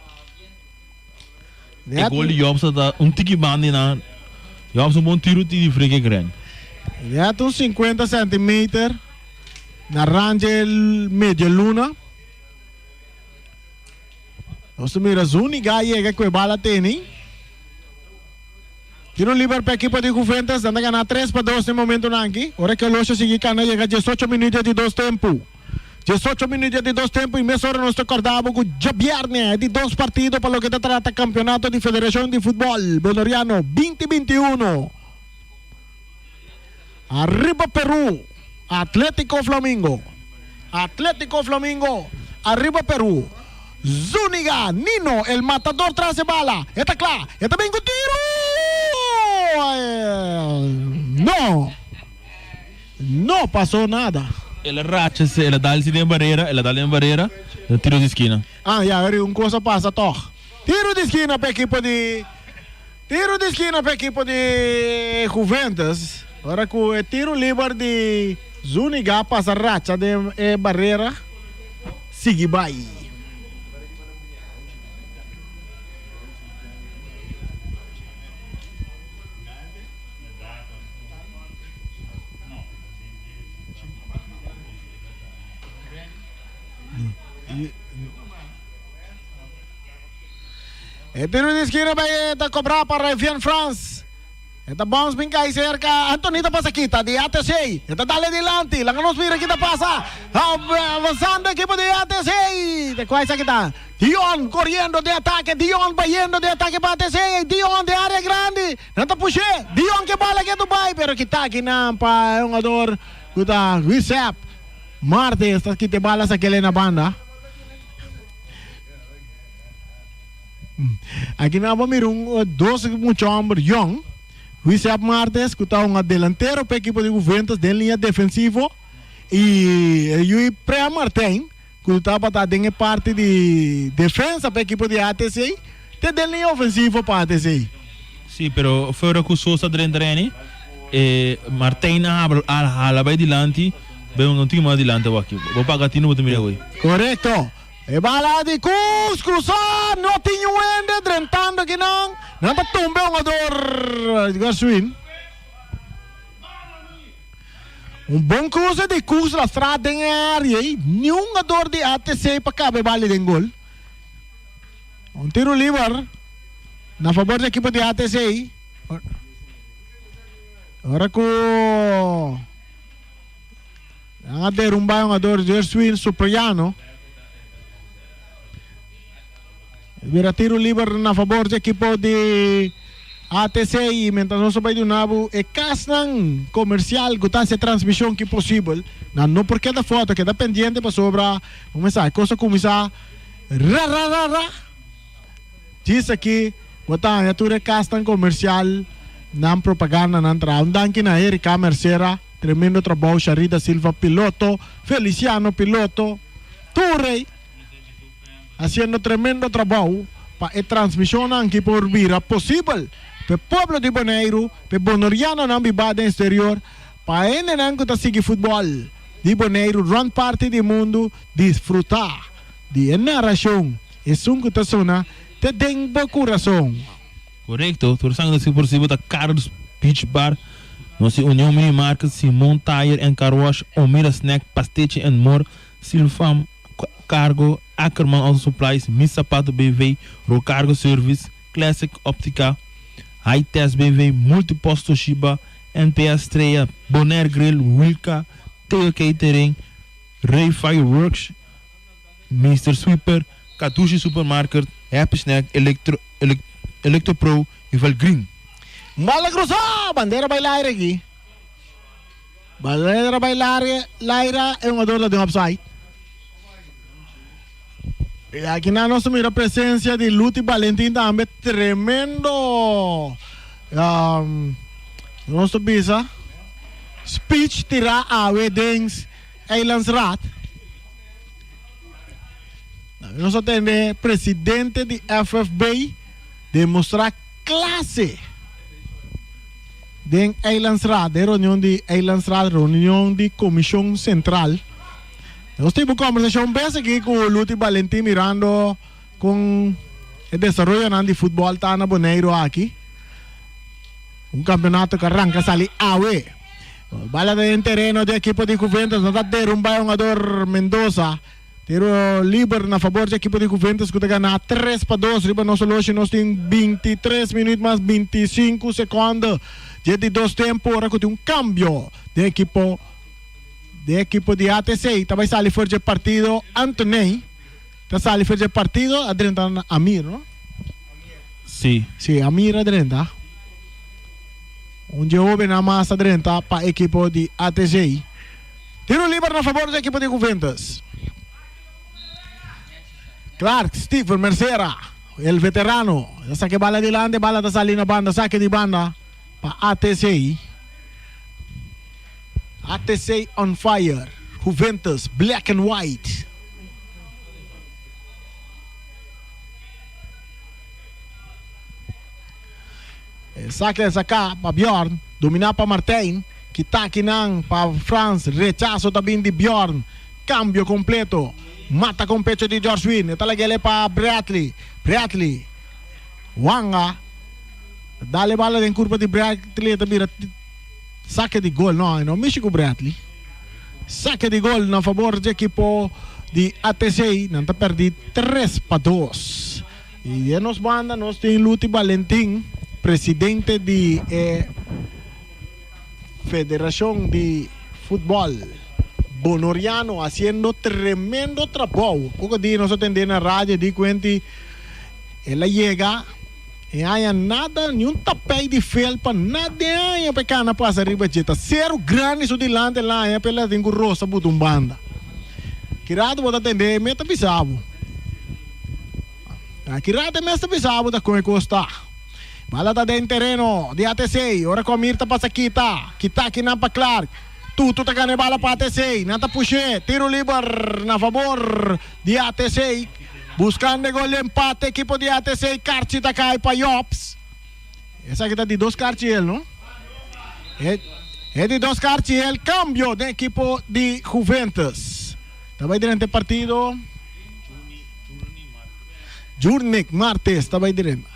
E gol di Jobs ta un tiki banda di nan. Jobs un bon tiro di friki kren. Net un 50 centimeter na rand dje medio luna. Nos ta mira Zuniga yega ku e bala teni. Tiro liber pa ekipo di Juventus. Nan ta gana 3-2 na e momentonan aki. Ora ku Olosho sigui kana yega 18 minuut di dos tempu. 18 minuut di dos tempu y mesora nos ta corda bo cu djabierne e di dos partido pa loke ta trata campeonato di Federacion di Futbol Boneriano 20 21. Arriba Peru, Atletico Flamingo. Atletico Flamingo, arriba Peru. Zuniga, Nino, el matador tras e bala. E ta cla, e ta bin cu tiro! No! No pasó nada. El a racha se, el a dal si den barera, el a dal den barera, ta tiro di skina. Ah, ya, eri un kos a pasa tòg. Tiro di skina pa ekipo di Tiro di skina pa ekipo di Juventus. Ora ku e tiro liber di Zuniga pasa racha den e barera, sigui bai. E tiro di esquina bai ta cobra pa Revian Frans. E ta bounce bin cai cerca. Anthony ta pasa kita di ATC. E ta dale dilanti. Laga nos mira kita pasa. Avanzando equipo di ATC. De cual esaki ta? Dion corriendo de ataque. Dion bayendo de ataque pa ATC. Dion de area grandi. Nan ta push'é. Dion ke bala ke Dubai pero kita aki nan pa e hungador ku ta Wisep Martes ta kita e bala sakele na banda. Aki nan bo mira un dos mucha homber yong. Wisep Martes ku ta hunga delantero pa ekipo di Juventus den liña defensivo i e yui Prem Martijn ku tabata den e parti di defensa pa ekipo di ATC te den liña ofensivo pa ATC. Sí, pero fuera ku Sosa drenta reni, e Martijn a habra a hala bai dilanti, bai un tiki mas dilanti awaki. Bo paga tino bo ta mira awey. Korekto. E bala di Koos krusá, no tin niun hende drentando akinan. Nan ta tumba e hungador Gershwin. Un bon cruce di Cooks lastra den e area y niun hungador di ATC pa caba e bali den gol. Un tiro liber na fabor di ekipo di ATC. Ora cu nan a derumba e hungador Jerswin Supriano. Bira tiro liber na fabor dje ekipo di ATC y mientras nos ta bay duna bo e casnan comercial cu ta haci e transmision ki posibel, nan no por keda foto, keda pendiente pasobra bo mester cos a cuminsa ra ra ra ra. Djis aki bo ta haña tur e casnan comercial nan propaganda nan traha. Un danki na Erika Mercera, tremendo trabou, Sharida Silva piloto, Feliciano piloto, tur rey. Haciendo tremendo trabou. pa e transmishonnan ki por bira posibel pa e pueblo di Boneiru, pa e bonorianonan bibá den exterior, pa hendenan ku ta sigui futbòl di Boneiru rònt parti di mundu disfrutá di e narashon esun ku ta sona te den bo kurason. Korekto, tur esnan ku ta sigui por sibo ta Carlos Beach Bar, nos tin Union Mini Market, Simon Tire and Car Wash, Omira Snack, Pastechi and More, Silfam Cargo, Ackerman Auto Supplies, Mi Zapato BV, Rocargo Service, Classic Optica, High Test BV, Multipost Toshiba, NPS Estrella, Bonaire Grill, Wilka, Theo Catering, Ray Fireworks, Mister Sweeper, Kadushi Supermarket, Happy Snack, Electro, Electro Pro y Valgreen. Bala cruza! Bandera bay laira aki. Bandera bay laira e hungador ta den offside. Y aki nan nos ta mira presencia di Luti Valentin tambe. Tremendo um, nos ta bisa speech tira awe den Eilandsraad. Nos a tende presidente di FFB demostra clase den Eilandsraad, den reunion di Eilandsraad, reunion di Comision Central. Nos tin un conversacion bes aki cu Luti Valentin mirando con e desaroyonan di futbol ta na Boneiru aki. Un campeonato cu a ranca sali awe. Bala ta den tereno di ekipo di Juventus, no ta derumba e hungador Mendoza. Tiro liber na fabor di ekipo di Juventus ku ta gana 3-2 riba nos oloshi. Nos tin 23 minuut mas 25 sekonde dje di dos tempu ora ku tin un kambio den ekipo den ekipo di ATC. Ta bai sali for dje partido Anthony ta sali for dje partido a drenta Amir no? Si. Si Amir a drenta. Un dje hobennan mas a drenta pa ekipo di ATC. Tiro liber na fabor di ekipo di Juventus. Clark Steven Mercera, el veterano, ta saka e bala dilanti, e bala ta sali na banda, sake di banda pa ATC. ATC on fire, Juventus black and white. E sake a saka pa Bjorn, domina pa Martijn, kita akinan pa Frans, rechaso ta bin di Bjorn, cambio completo, mata con pecho di George Win, e ta lag'ele pa Bradley, Bradley, Wanga, dal e bala den curpa di Bradley, e ta bira sake di gol, no, e no mishi cu Bradley, sake di gol na fabor di ekipo di ATC, nan ta perdi 3-2. Y den nos banda nos tin Luti Balentin, presidente di e Federacion di Futbol Bonoriano haciendo tremendo trabou. Poco dia nos a tende na radio di cuenti el a yega e haña nada, ni un tapij di felpa, nada e haña pa e cana pasa riba dje. Ta cero grandi su dilanti el a haña pa el a tin cu rosa buta un banda. Ki rato bo ta tende e mes ta bisa bo. Aki rato e mes ta bisa bo ta kon e kos ta. Bala ta den tereno di ATC. Ora ku Amir ta pasa kita. Kita akinan pa Clark. Tutu ta gana e bala pa ATC. Nan ta push'é. Tiro liber na fabor di ATC. Buskando e gol di empate ekipo di ATC. Karchi ta kai pa Jops. Esaki ta di dos karchi el no? E di dos karchi el kambio den ekipo di Juventus. Ta bai drenta e partido. Jurnick Martes ta bai drenta.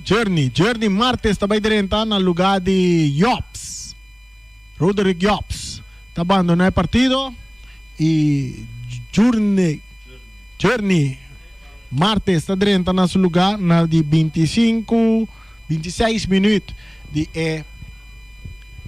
Journey, Journey Martes ta bai drenta na lugar di Jobs. Roderick Jobs ta bandona e partido y Journey, Journey Martes ta drenta na su lugar na di 25, 26 minuut di e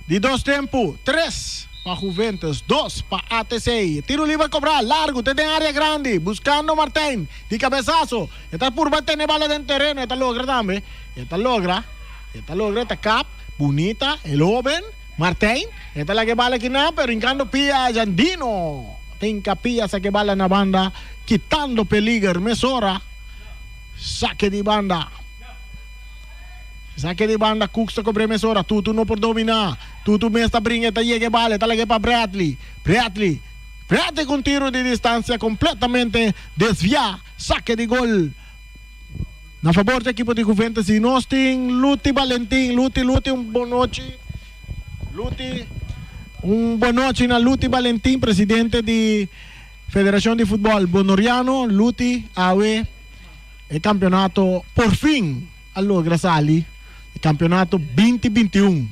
Di dos tempu, tres pa Juventus, dos pa ATC. Tiro liber kobrá largu te den área grandi, buskando Martijn di kabesaso. E ta purba tene bala den tereno, e ta logra tambe. E ta logra, e ta logra, e ta kap. Bunita, el hoben, Martijn. E ta laga e bala kinan, pero hinkando pia Jandino. Ta hinka pia saka e bala na banda, kitando peliger mesora. Sake di banda. Esaki di banda Cooks ta cobre mesora. Tutu no por domina. Tutu mes ta bringa e ta yega e bala e ta lag'e pa Bradley. Bradley. Bradley cu un tiro di distancia completamente desvia. Sake di gol. Na fabor di ekipo di Juventus y nos tin Luti Valentin. Luti, Luti un bon nochi. Luti, un bon nochi na Luti Valentin, presidente di Federacion di Futbol Bonoriano. Luti, awe e campeonato por fin a logra sali, e campeonato binti 21.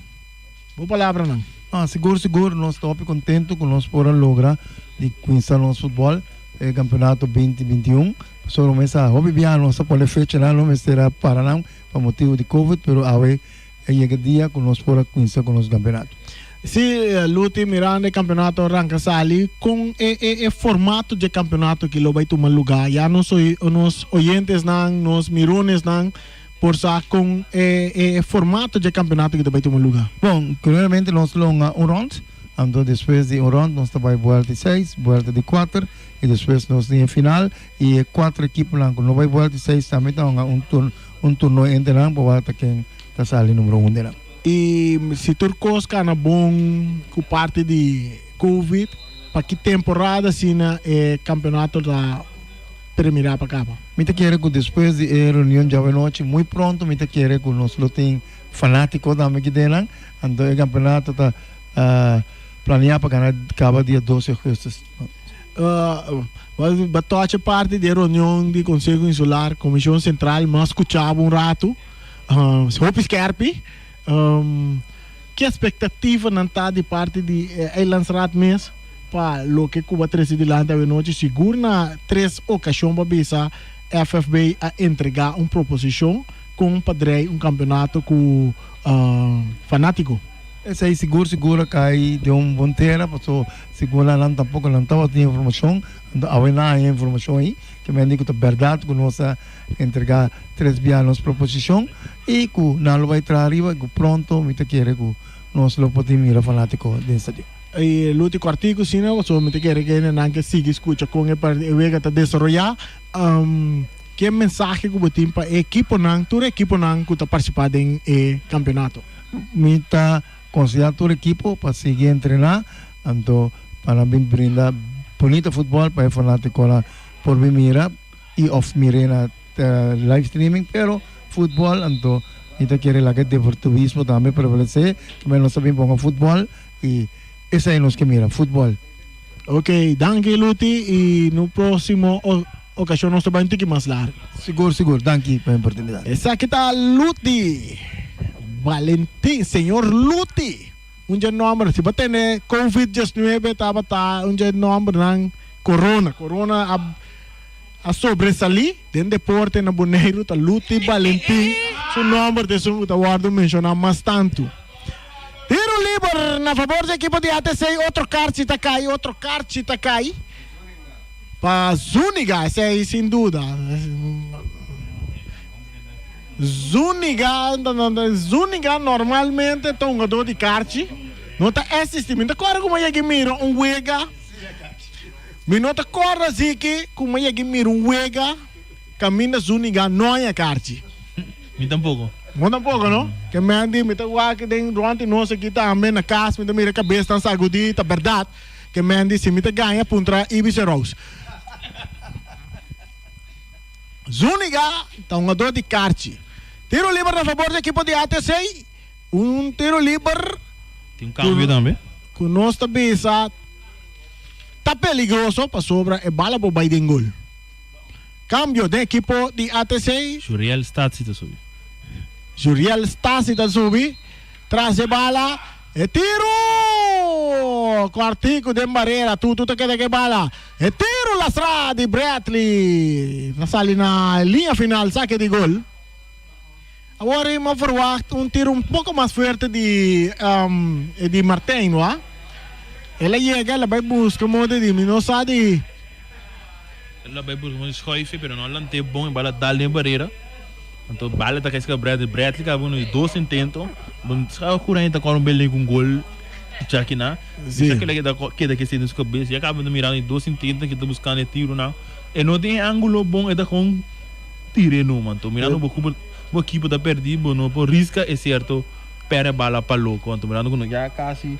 Bo palabranan. Ah, sigur sigur nos ta hopi contento cu nos por a logra di cuminsa nos futbol e campeonato 2021. Pasobra nos mester a hopi biaha nos a pone fechanan, nos mester a para nan pa motibu di covid, pero awe a yega dia cu nos por a cuminsa cu nos campeonato. Si, Luti, mirando e campeonato a ranca sali, con e e e formato dje campeonato aki lo bay tuma luga? Ya nos nos oyentesnan, nos mironesnan por sa con e e formato dje campeonato aki ta bay tuma luga. Bon, primeramente nos lo hunga un rond, anto despues di un rond nos ta bay buelta di seis, buelta di cuater, y despues nos tin e final, y e cuater ekiponan cu no bay buelta di seis tambe ta hunga un tur un turno entre nan pa wak ta ken ta sali numero un den nan. Y si tur cos cana bon cu parti di covid, pa ki temporada asina e campeonato ta termina pa caba? Mi ta kere cu despues di e reunion djawe nochi, muy pronto mi ta kere cu nos lo tin fanatico tambe aki den nan. Anto e campeonato ta planea pa gana caba dia 12 augustus. Bo tochi parti di e reunion di Conseho Insular, Comision Central, mi a scucha bo un rato, hopi skerpi. Ki expectativanan ta di parti di e Eilandsraad mes pa loke cu bo a trece dilanti awe nochi? Sigur na tres ocasion bo a bisa FFB a entrega un proposicion con pa drei un campeonato cu fanatico. Esey sigur sigur a cay den un bon tera paso segun nan tampoco nan tabatin informacion anto awe nan haya informacion ey ke men di cu ta berdad cu nos a entrega tres bia nos proposicion y cu nan lo bay traha ariba y cu pronto mi ta kere cu nos lo por tin mira fanatico den stadion. E ultimo articulo sino pasobra mi ta kere ke nan ke sigui scucha con e wega ta desaroya. Ke mensahe ku bo tin pa e ekiponan, tur e ekiponan ku ta partisipá den e kampeonato? Mi ta konsehá tur ekipo pa sigui entrená, anto pa nan bin brinda bunita futbòl pa e fanátikonan por bin mira i òf mir'é na live streaming, pero futbòl anto mi ta kere laga e deportivismo tambe prevalesé, kimen nos ta bin ponga futbòl i esei nos ke mira, futbòl. Ok, danki Luti i no próksimo Ocasion nos ta bai un tiki mas largo. Sigur sigur, danki pa e oportunidad. Esaki ta Luti Valentin, señor Luti. Un dje nomber, si bo tene covid 19 tabata un dje nombernan corona. Corona a a sobresali den deporte na Boneiru ta Luti Valentin su nomber ta esun ku ta wordo menshona mas tantu. Tiro liber na fabor di ekipo di ATC, otro karchi ta kai, otro karchi ta kai. Pa Zuniga, esei sin duda. Zuniga, Zuniga normalmente ta hungador di karchi. No ta existi. Mi no ta kòrda ku mi a yega mira un wega. Mi no ta kòrda Ziki ku mi a yega mira un wega kaminda Zuniga no haña karchi. Mi tampoko. Bo tampoko no? Ke men di mi ta wak den rònt di nos aki tambe na kas mi ta mira kabesnan sagudí ta bèrdat. Ke men di si mi ta gaña puntra Ibis en Rose. Zuniga ta hungador di karchi. Tiro liber na fabor di ekipo di ATC. Un tiro liber. Tin un cambio tambe. Ku nos ta bisa ta peligroso pasobra e bala por bai den gol. Cambio den ekipo di ATC. Juriel Stasi ta subi. Juriel Stasi ta subi tras e bala. E tiru! Kwartiku den barera, Tutu ta keda ku e bala. E tiru lastra di Bradley ta sali na liña final, sake di gol. Awor mi a verwacht un tiru un poko mas fuerte di di Martijn, wak. El a yega, el a bai buska moda di mi no sa di. El a bai buska moda di schuifie, pero no a lant'é bon, e bala dal den e barera. Anto bala ta kai Bradley, Bradley kaba uno di dos intento, bon sa Curani ta kòrda un bel den ku un gol djaki nan. Sí. Sa kila keda keda kese den su kabes, ya kaba ta mirando di dos intento ke ta buskando e tironan, e no tin e angulo bon, e ta kon tira e numa. Anto mirando bo ku bo ekipo ta pèrdí bo no por riska e sierto pèrdè bala pa loko. Anto mirando ku no ya kasi.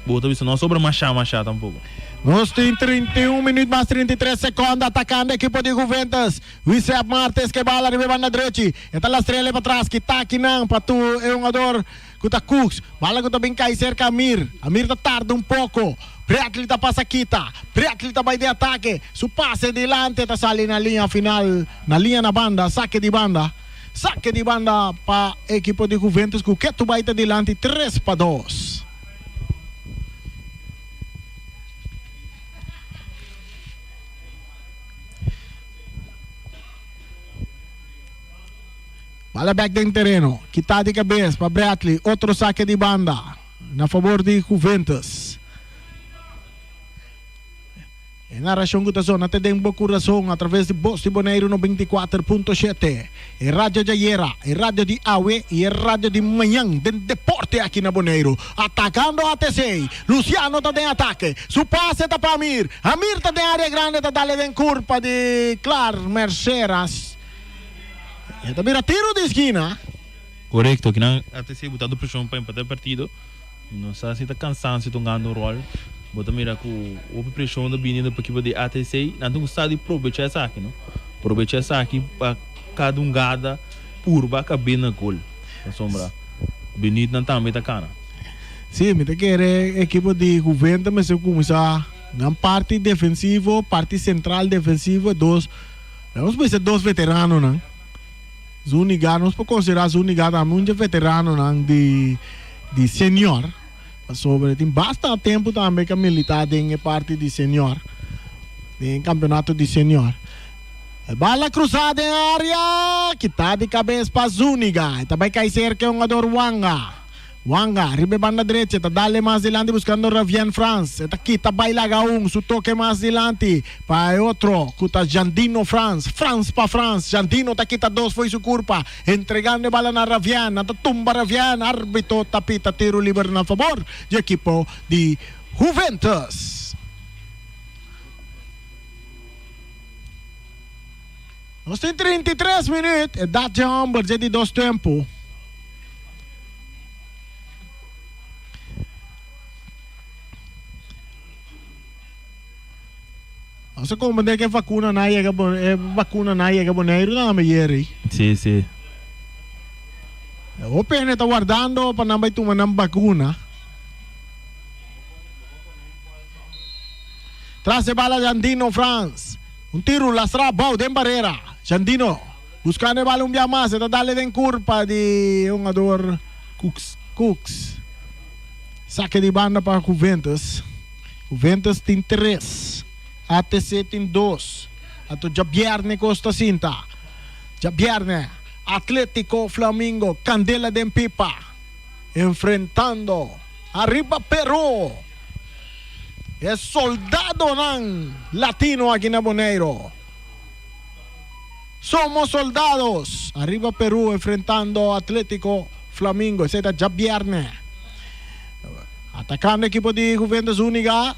Bo ta bisa no a sobra masha masha tampoco. Nos tin 31 minuut mas 33 seconde atacando equipo di Juventus. Wisep Martes ke bala riba e banda drechi. E ta lastrele patras kita akinan pa tur e hungador ku ta Cooks. Bala ku ta bin kai serka Amir. Amir ta tarda un poko. Bradley ta pasa kita. Bradley ta bai den atake. Su pase dilante ta sali na liña final, na liña na banda, sake di banda. Sake di banda pa ekipo di Juventus ku ketu bai ta dilanti 3-2. Bala bek den tereno. Kita di kabes pa Bradley. Otro sake di banda na fabor di Juventus. E narashon ku ta zona te den bo kurason atraves di Bos di Boneiru 94.7, e radio djayera, e radio di awe i e radio di mañan den deporte aki na Boneiru. Atakando ATC, Luciano ta den atake, su pase ta pa Amir, Amir ta den area grandi ta dale den kurpa di Clar Merceras. E ta bira tiro di skina. Korekto, kinan ATC butando preshon pa empatá e partido. No sa si ta cansancio ta hungando un rol. Bo ta mira cu hopi presion ta bini pa ekipo di ATC. Nan ta gusta di probecha esaki, no? Probecha esaki pa cada hungada purba cabe na gol. Pasobra minuutnan tambe ta cana. Sí, mi ta kere ekipo di Juventus mester cuminsa nan parti defensivo, parti central defensivo, dos, nos mester dos veteranonan. Zuniga, nos por considera Zuniga tambe un dje veteranonan di di senior, pasobra e tin basta tempo tambe cu a milita den e parti di senior, den e campeonato di senior. E bala cruza den area, kita di cabes pa Zuniga, e ta bay cay cerca e hungador Wanga. Wanga riba e banda drecha ta dale mas dilanti buscando Ravien Frans. E ta kita bay laga un su toke mas dilanti pa e otro cu ta Jandino Frans. Frans pa Frans. Jandino ta kita dos fo'i su curpa entregando e bala na Ravien. Nan ta tumba Ravien. Arbitro ta pita tiro liber na fabor di ekipo di Juventus. Nos tin 33 minuut. E dat dje homber dje di dos tempo. Nos a comprende que vacuna na yega e vacuna na yega Boneiru tambe Jerry. Sí, sí. Hopi hende ta wardando pa nan bai tuma nan vacuna. Tras e bala Jandino Frans. Un tiru lastra abou den barera. Jandino buscando e bala un bia mas. E ta dale den curpa di hungador Cooks. Cooks. Sake di banda pa Juventus. Juventus tin tres. ATC tin dos. Anto djabierne cos ta sinta. Djabierne Atletico Flamingo candela den pipa. Enfrentando Arriba Peru. E soldadonan latino aki na Boneiro. Somos soldados! Arriba Peru enfrentando Atletico Flamingo. Esei ta djabierne. Atacando ekipo di Juventus Zuniga.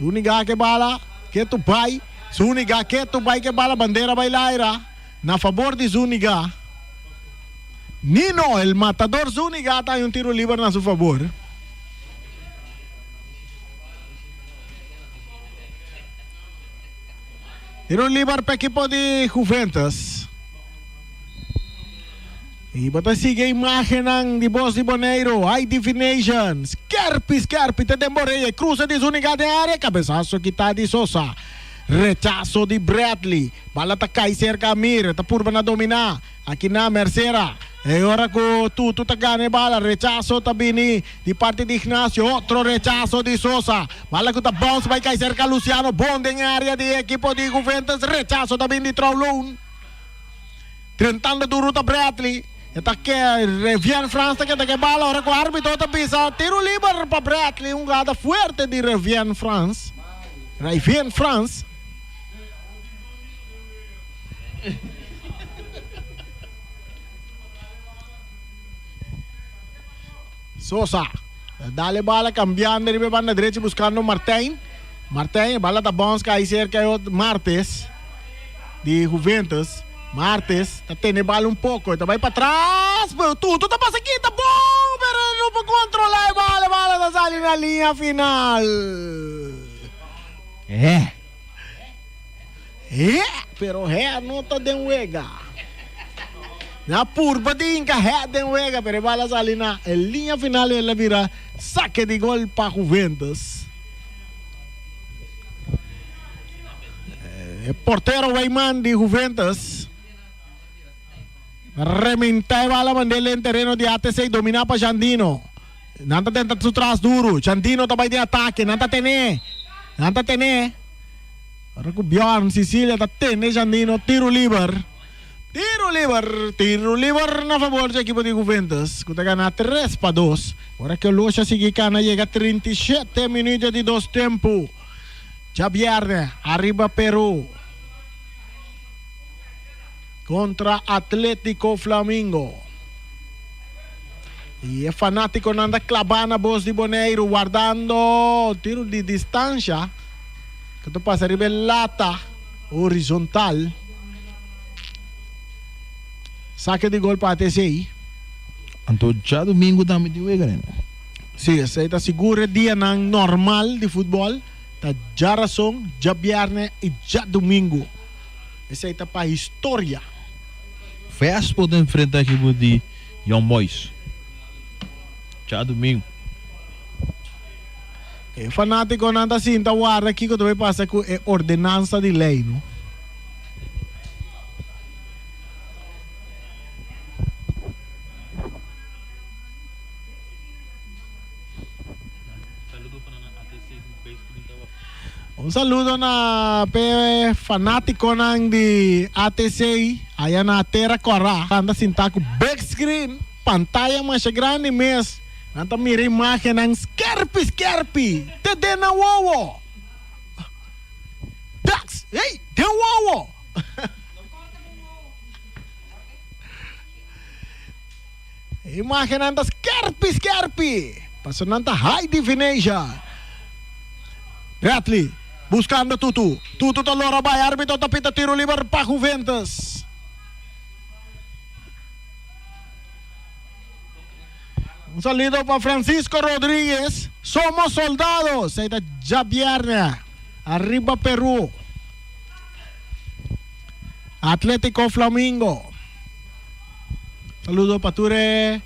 Zuniga ke bala. Ketu bai. Zuniga ketu bai ke bala. Bandera bai laira. Na fabor di Zuniga. Nino el matador Zuniga ta haña un tiro liber na su fabor. Tiro liber pa ekipo di Juventus. Y bo ta sigui e imagennan di Bos di Boneiru. High Divination. Skerpi, skerpi te den Boreye. Cruce di Zuniga den area. Cabezazo kita di Sosa. Rechazo di Bradley. Bala ta cay cerca Amir. Ta purba na domina. Aki na Mercera. E ora cu Tutu ta gana e bala, rechaso ta bini di parti di Ignacio. Otro rechaso di Sosa. Bala cu ta bounce bay cay cerca Luciano. Bon den e area di e ekipo di Juventus. Rechaso ta bini di Trouloon. Drentando duro ta Bradley. E ta ke Revien Frans ta keda ke bala ora cu arbitro ta bisa tiro liber pa Bradley. Un gada fuerte di Revien Frans. Revien Frans. Sosa ta dal e bala cambiando riba e banda derecha buscando Martijn. Martijn, e bala ta bounce cay cerca e Martes di Juventus. Martes ta tene bal un poko, e ta bai patras, pero Tutu ta pasa kita bon, pero e no por kontrolá e bal, e bala ta sali na liña final. Hé. Hé, pero hé no ta den wega. Na purba di hinka hé den wega, pero e bala a sali na e liña final i el a bira sake di gol pa Juventus. E portero Weyman di Juventus rementa e bala mand'é den tereno di ATC dominá pa Jandino. Nan ta tenta su tras duru. Jandino ta bai den atake. Nan ta ten'é. Nan ta ten'é. Ora ku Bjorn Sicilia ta tene Jandino tiru liber. Tiru liber, tiru liber na fabor dje ekipo di Juventus ku ta gana 3-2. Ora ku Oloshi a sigui kana yega 37 minuut di dos tempu. Djabièrnè ariba Peru kontra Atletico Flamingo. I e fanátikonan ta klabá na bos di Boneiru wardando tiru di distansha ku ta pasa riba e lata horizontal. Sake di gol pa ATC. Anto djadumingu tambe tin wega nena. Sí, esei ta sigur e dianan normal di futbòl ta djarason, djabièrnè i djadumingu. Esei ta pa historia. Vespo ta enfrenta ekipo di Young Boys djadumingu. E fanátikonan ta sinta warda kiko ta bai pasa ku e ordenansa di lei, no? Un saludo na p'e fanátikonan di ATC aya na Tera Kòrá. Nan ta sintá ku big screen, pantaya masha grandi mes. Nan ta mira imágennan skerpi skerpi te den nan wowo. Dax, hey, den wowo! E imagennan ta skerpi skerpi, pasobra nan ta high definition. Bradley buscando Tutu. Tutu ta lora bay, arbitro ta pita tiro liber pa Juventus. Un saludo pa Francisco Rodriguez. Somos soldados. Ey ta djabierne. Arriba Peru. Atletico Flamingo. Saludo pa tur e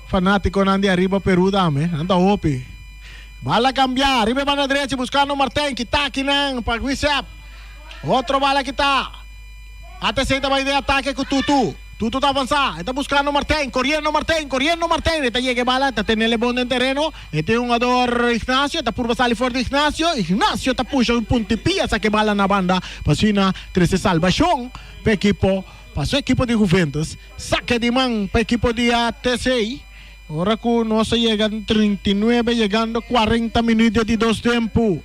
fanaticonan di Arriba Peru tambe. Nan ta hopi. Bala cambia. Riba e banda drechi buscando Martijn. Kita akinan pa Guisep. Otro bala kita. ATC ta bai den atake cu Tutu. Tutu ta avansa. E ta buscando Martijn. Coriendo Martijn. Coriendo Martijn. E ta yega e bala. E ta tenele bon den tereno. E tin hungador Ignacio. E ta purba sali for di Ignacio. Ignacio ta pusha un puntipia saka e bala na banda pa asina trece salbacion pa ekipo. Pa su ekipo di Juventus. Sake di man pa ekipo di ATC. Ora cu nos a yega 39 yegando 40 minuut di dos tempo.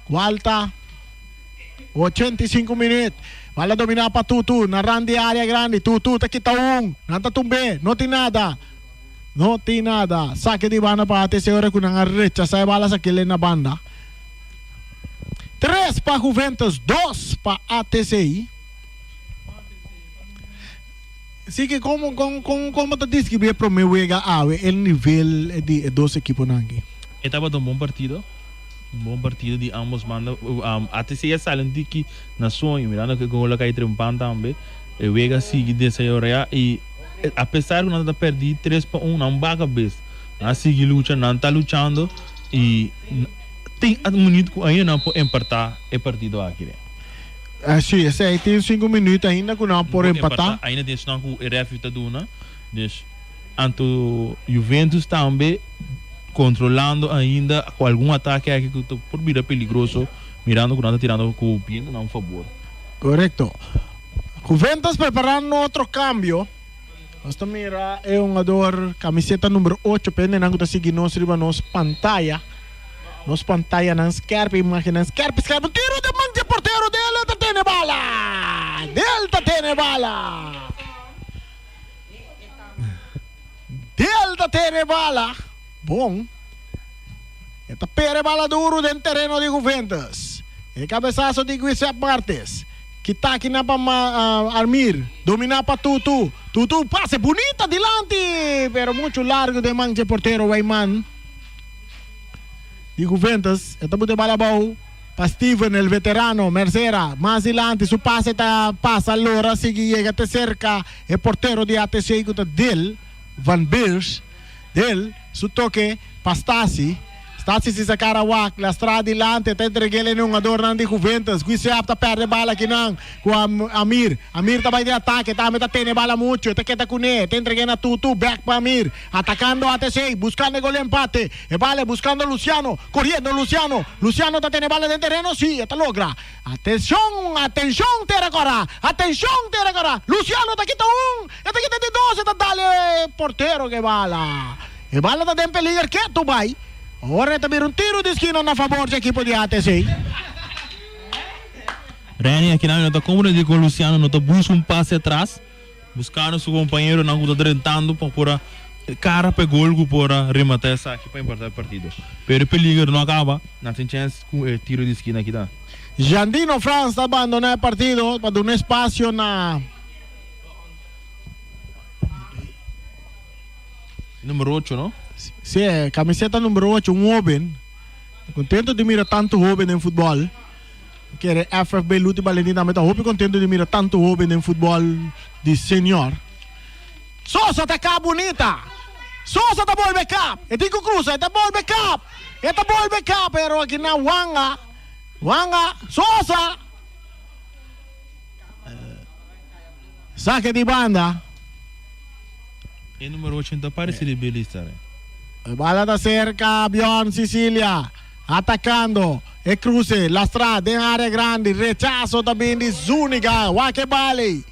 Cual ta 85 minuut. Bala domina pa Tutu na rand di area grandi. Tutu ta kita un. Nan ta tumbe. No tin nada. No tin nada. Sake di banda pa ATC ora cu nan a rechasa e bala sakele na banda. 3 pa Juventus, 2 pa ATC. Si ke como con con como ta describi e prome wega awe e nivel di e dos ekiponan aki? E tabata un bon partido, un bon partido di ambos banda. ATC a sali un tiki na soño, mirando ku e gol a kai trempan tambe. E wega a sigui desaroyá i apesar ku nan ta pèrdí tres pa un, nan baka bes. Nan a sigui lucha, nan ta luchando i tin minuut ku ainda nan por empartá e partido aki. Si, esei tin sinku minuut ainda ku nan por empatá. Ainda tin esnan ku e refi ta duna. Dus, anto Juventus tambe kontrolando ainda ku algun atake aki ku ta por bira peligroso mirando ku nan ta tirando ku biento nan fabor. Korekto. Juventus preparando otro kambio. Nos ta mira e hungador kamiseta number ocho pende nan ku ta sigui nos riba nos pantaya. Nos pantayanan skerp, imagennan skerp, skerp. Un tiro den man dje portero, Delta ta tene bala! Delta tene bala! Delta tene bala! Bon. E ta pere bala duru den tereno di Juventus. E cabesazo di Guisep Martes. Kita akinan pa Armir. Domina pa Tutu. Tutu pase bunita dilanti pero mucho largo den man dje portero Wijman di Juventus. E ta bute bala abou pa Steven el veterano. Mercera mas dilanti su pase ta pasa lora sigui yega te cerca e portero di ATC cu ta Dil van Beers. Del su toke pa Stasi. Stasi si sa kara wak, lastra dilanti, ta entreg'el e hungadornan di Juventus. Guiseap ta perde bala akinan ku Amir. Amir ta bai den atake, tambe ta tene bala muchu, e ta keda kuné, e ta entreg'é na Tutu, bek pa Amir. Atakando ATC, buskando e gol empate. E bala buskando Luciano, koriendo Luciano. Luciano ta tene bala den tereno, si, e ta logra. Atenshon, atenshon Tera Kora, atenshon Tera Kora. Luciano ta kita un, e ta kita di dos, e ta dal e portero ku e bala. E bala ta den peliger ketu bai. Ora e ta bira un tiro di skina na fabor dje ekipo di ATC. Renny akinan no ta komprendí kon Luciano no ta buska un pase atras, buskando su kompañeronan ku ta drentando pa por a kara pa e gol ku por a remata esaki pa empartá e partido. Pero e peliger no a kaba, nan tin chèns ku e tiro di skina aki ta. Jandino Frans ta bandoná e partido pa duna espasio na. Numero ocho, no? Sí, camiseta numero ocho, un hoben. Contento di mira tanto hoben den futbol. Kere FFB Luti Valentin tambe ta hopi contento di mira tanto hoben den futbol di senior. Sosa ta kap bunita. Sosa ta bolbe kap. E tin ku cruza, e ta bolbe kap. E ta bolbe kap, pero aki na Wanga. Wanga, Sosa. Sake di banda. E numero 80 parece di Belista re. E bala ta cerca Bjorn Sicilia atacando e cruce lastra den area grandi rechazo ta bin di Zuniga wak e bala ey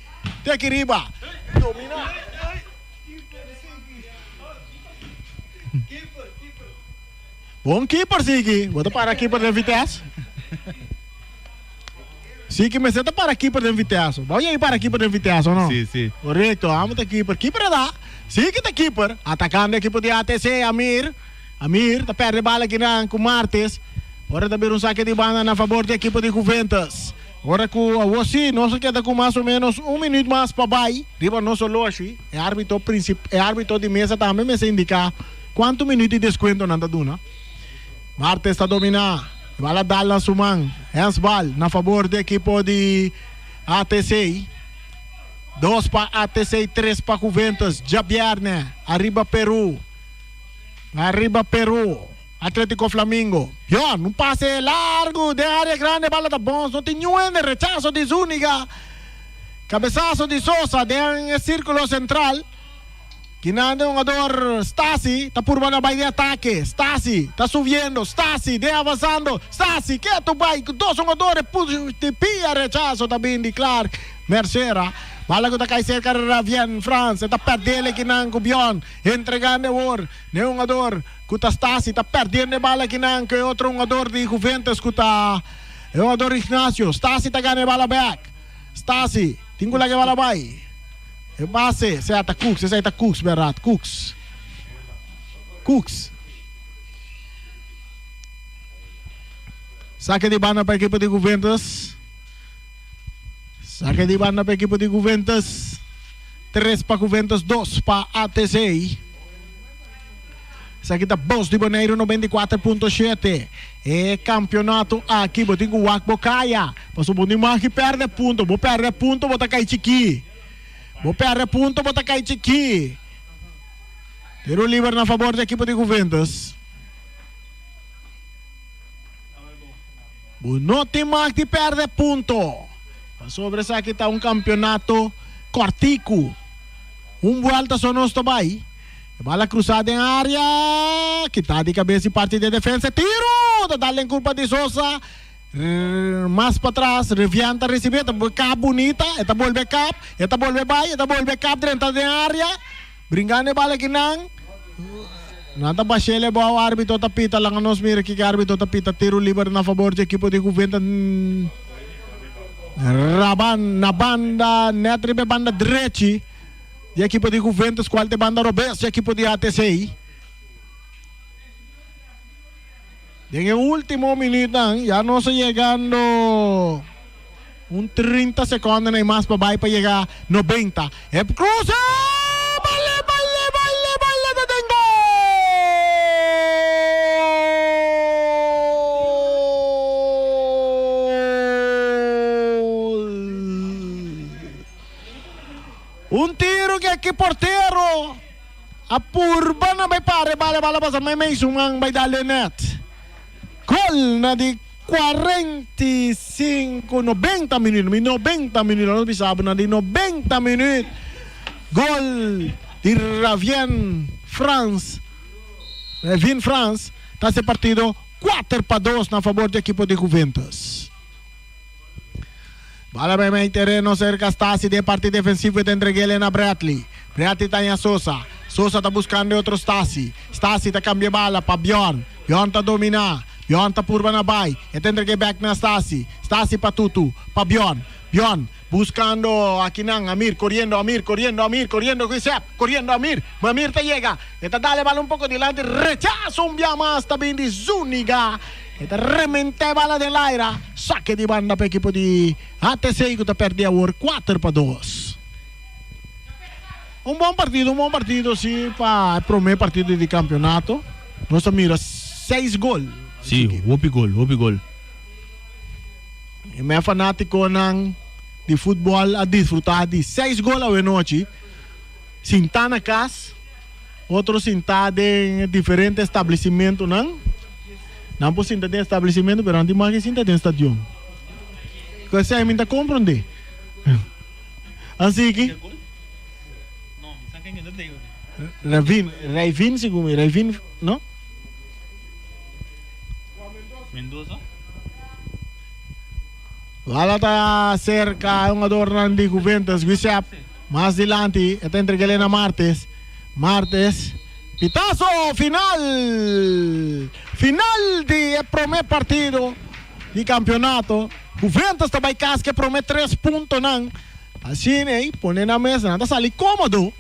te aki riba domina. Bon keeper Siki bo ta para keeper den Vitesse. Siki mester ta para keeper den Vitesse. Bo yei para keeper den Vitesse o no? Si, si. Correcto, amo ta keeper. Keeper a da. Siki ta keeper. Atacando ekipo di ATC, Amir. Amir ta perde bala kinan cu Martes. Ora ta bira un saque di banda na fabor di ekipo di Juventus. Ora cu awo si, nos a keda cu mas o menos un minuut mas pa bay riba nos oloshi. E arbitro princip, e arbitro di mesa tambe mester indica cuanto minuut di descuento nan ta duna. Martes ta domina. E bal a dal na su man. Handsbal na fabor di ekipo di ATC. Dos pa ATC, tres pa Juventus. Djabièrnè ariba Peru. Ariba Peru. Atletico Flamingo. Bjorn, un pase largu den área grandi. E bala ta bons. No tin niun hende. Rechaso di Zuniga. Cabesaso di Sosa den e sírkulo sentral. Kinan den hungador Stasi ta purba na bai den atake. Stasi ta subiendo. Stasi den avansando. Stasi ketu bai ku dos hungador e push di pia rechaso ta bin di Clark Mercera. Bala ku ta kai serka Ravien Frans. E ta perdele kinan ku Bjorn entregando awor den hungador ku ta Stasi ta perdiendo e bala kinan ku e otro hungador di Juventus ku ta e hungador Ignacio. Stasi ta gana e bala bek. Stasi tin ku laga e bala bai. E base, sea ta Cooks, esei ta Cooks bèrdat, Cooks. Cooks. Sake di banda pa ekipo di Juventus. Sake di banda pa ekipo di Juventus. Tres pa Juventus, dos pa ATC. Esaki ta Bos di Boneiru 94.7. E kampionato aki bo tin ku wak bo kaya. Pasobra bo no mag pèrdè punto. Bo pèrdè punto bo ta kai chikí. Bo pèrdè punto bo ta kai chikí. Tiro liber na fabor di ekipo di Juventus. Bo no tin mag di pèrdè punto. Pasobra esaki ta un kampionato kòrtiku. Un buèlta so nos ta bai. E bala krusa den area, kita di kabes di parti di e defensa, tiru! Ta dal den kurpa di Sosa, mas patras, Revian ta risibi, e ta kap bunita, e ta bolbe kap, e ta bolbe bai, e ta bolbe kap drenta den area, bringando e bala kinan, nan ta bashel e bou, arbitro ta pita, laga nos mira kiko arbitro ta pita, tiru liber na fabor di ekipo di Juventus, Raban na banda, net riba e banda drechi. Di ekipo di Juventus cual ta e banda robes di ekipo di ATC. Den e ultimo minuutnan ya nos a yegando. Un 30 seconde na mas pa bai pa yega 90. E cruce! Bale, bale, bale, bale, ta den gol! Un tiro que aki portero a purba na bai pare bala, bala pasa meimei su man bai dale net. Gol na di 45, 90 minuut, mi 90 minuut, nos bisa bo na di 90 minuut. Gol di Ravien Frans, Ravien Frans ta haci e partido 4 pa 2 na favor di ekipo di Juventus. Bala bai mei tereno cerca Stasi den parti defensivo e ta entreg'el na Bradley. Bradley ta haña Sosa. Sosa ta buscando e otro Stasi. Stasi ta cambia e bala pa Bjorn. Bjorn ta domina. Bjorn ta purba na bai. E ta entreg'e bek na Stasi. Stasi pa Tutu. Pa Bjorn. Bjorn buscando akinan Amir coriendo Amir coriendo Amir coriendo cu Sep coriendo Amir. Ma Amir ta yega. E ta dal e bala un poco dilanti. Rechazo un bia mas ta bin di Zuniga. E ta rementá e bala den laira. Sake di banda pa ekipo di ATC ku ta pèrdí awor kuater pa dos. Un bon partido, un bon partido si pa e promé partido di kampionato. Nos a mira seis gol. Si, hopi gol, hopi gol. E mei fanátikonan di futbòl a disfrutá di seis gol awenochi. Sintá na kas. Otro sintá den diferente establesimentunan. Nan por sinta den establesimentu, pero nan tin mag di sinta den stadion. Ku esei mi ta komprondé. Asiki. Ravin, Ravin segun mi, Ravin, no? Bala ta serka e hungadornan di Juventus, Guisep. Mas dilanti e ta entrega Elena Martes. Martes, pitazo final! Final di e prome partido di campeonato. Juventus ta bay cas cu e prome tres puntonan. Asina ey pone nan mes, nan ta sali comodo.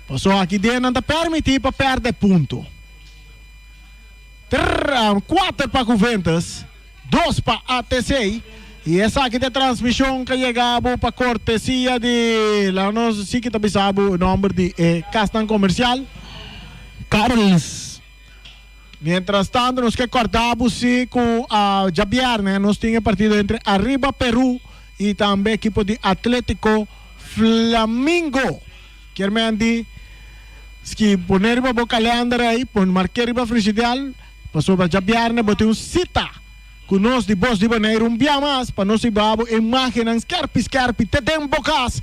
Pasobra aki den nan ta permiti pa perde punto. Cuater pa Juventus. Dos pa ATC y esaki ta e transmision ca yega bo pa cortesia di laga nos si ki ta bisa bo e nomber di e casnan comercial. Carles. Mientras tanto nos ke corda bo si cu djabierne nos tin e partido entre Arriba Peru y tambe ekipo di Atletico Flamingo. Kier men di ski pone riba bo calender ey pon marke riba frigidial. Pasobra djabièrnè bo tin un sita ku nos di Bos di Boneiru un bia mas pa nos hiba bo e imágennan skèrpi skèrpi te den bo kas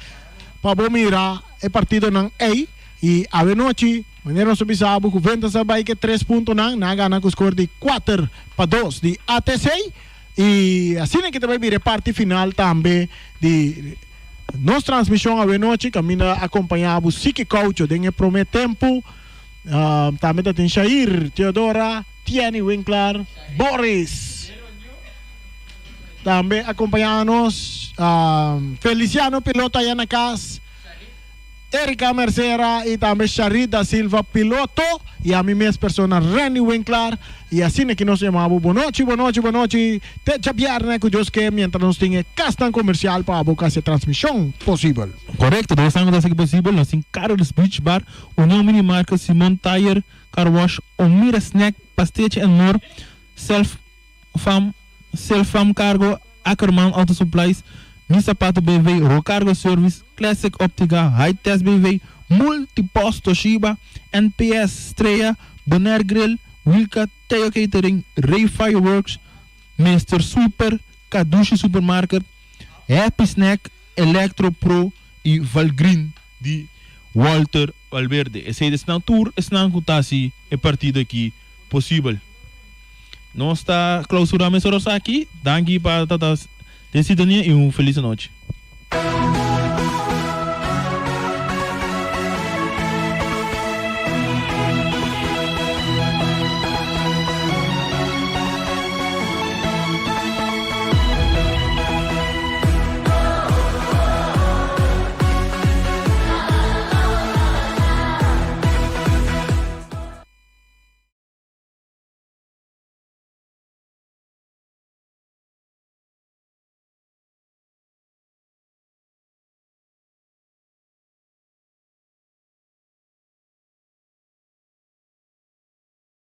pa bo mira e partidonan ei. I awenochi, manera nos a bisa bo, Juventus a bai ku e tres puntonan, nan a gana ku skor di 4-2 di ATC. I asina ki ta bai bira e parti final tambe di nos transmishon awenochi kaminda a kompañá bo Siki Koucho den e promé tempu. Tambe ta tin Shair, Theodora, Tieny Winklar, Boris. Tambe acompaña nos Feliciano piloto allá na cas, Erika Mercera y tambe Sharit da Silva piloto y ami mes persona Renny Winklar. Y asina ki nos yama bo bonochi, bonochi, bonochi te djabierne cu Dios ke mientras nos tin e casnan comercial pa abo haci e transmision posibel. Correcto, nos esnan cu ta haci posibel, nos tin Carol's Beach Bar, Union Mini Market, Simon Tire Car Wash, Omira Snack, Pastechi and More, Self Fam, Self Fam Cargo, Ackerman Auto Supplies, Mi Zapato BV, Rocargo Service, Classic Optica, High Test BV, Multipost Toshiba, NPS, Strea, Bonaire Grill, Wilka, Theo Catering, Ray Fireworks, Mister Super, Kadushi Supermarket, Happy Snack, Electro Pro y Valgreen di Walter Valverde. Esey ta esnan tur esnan cu ta haci e partido aki posibel. Nos ta clausura mesora aki. Danki pa ta ta den sintonia y un feliz anochi.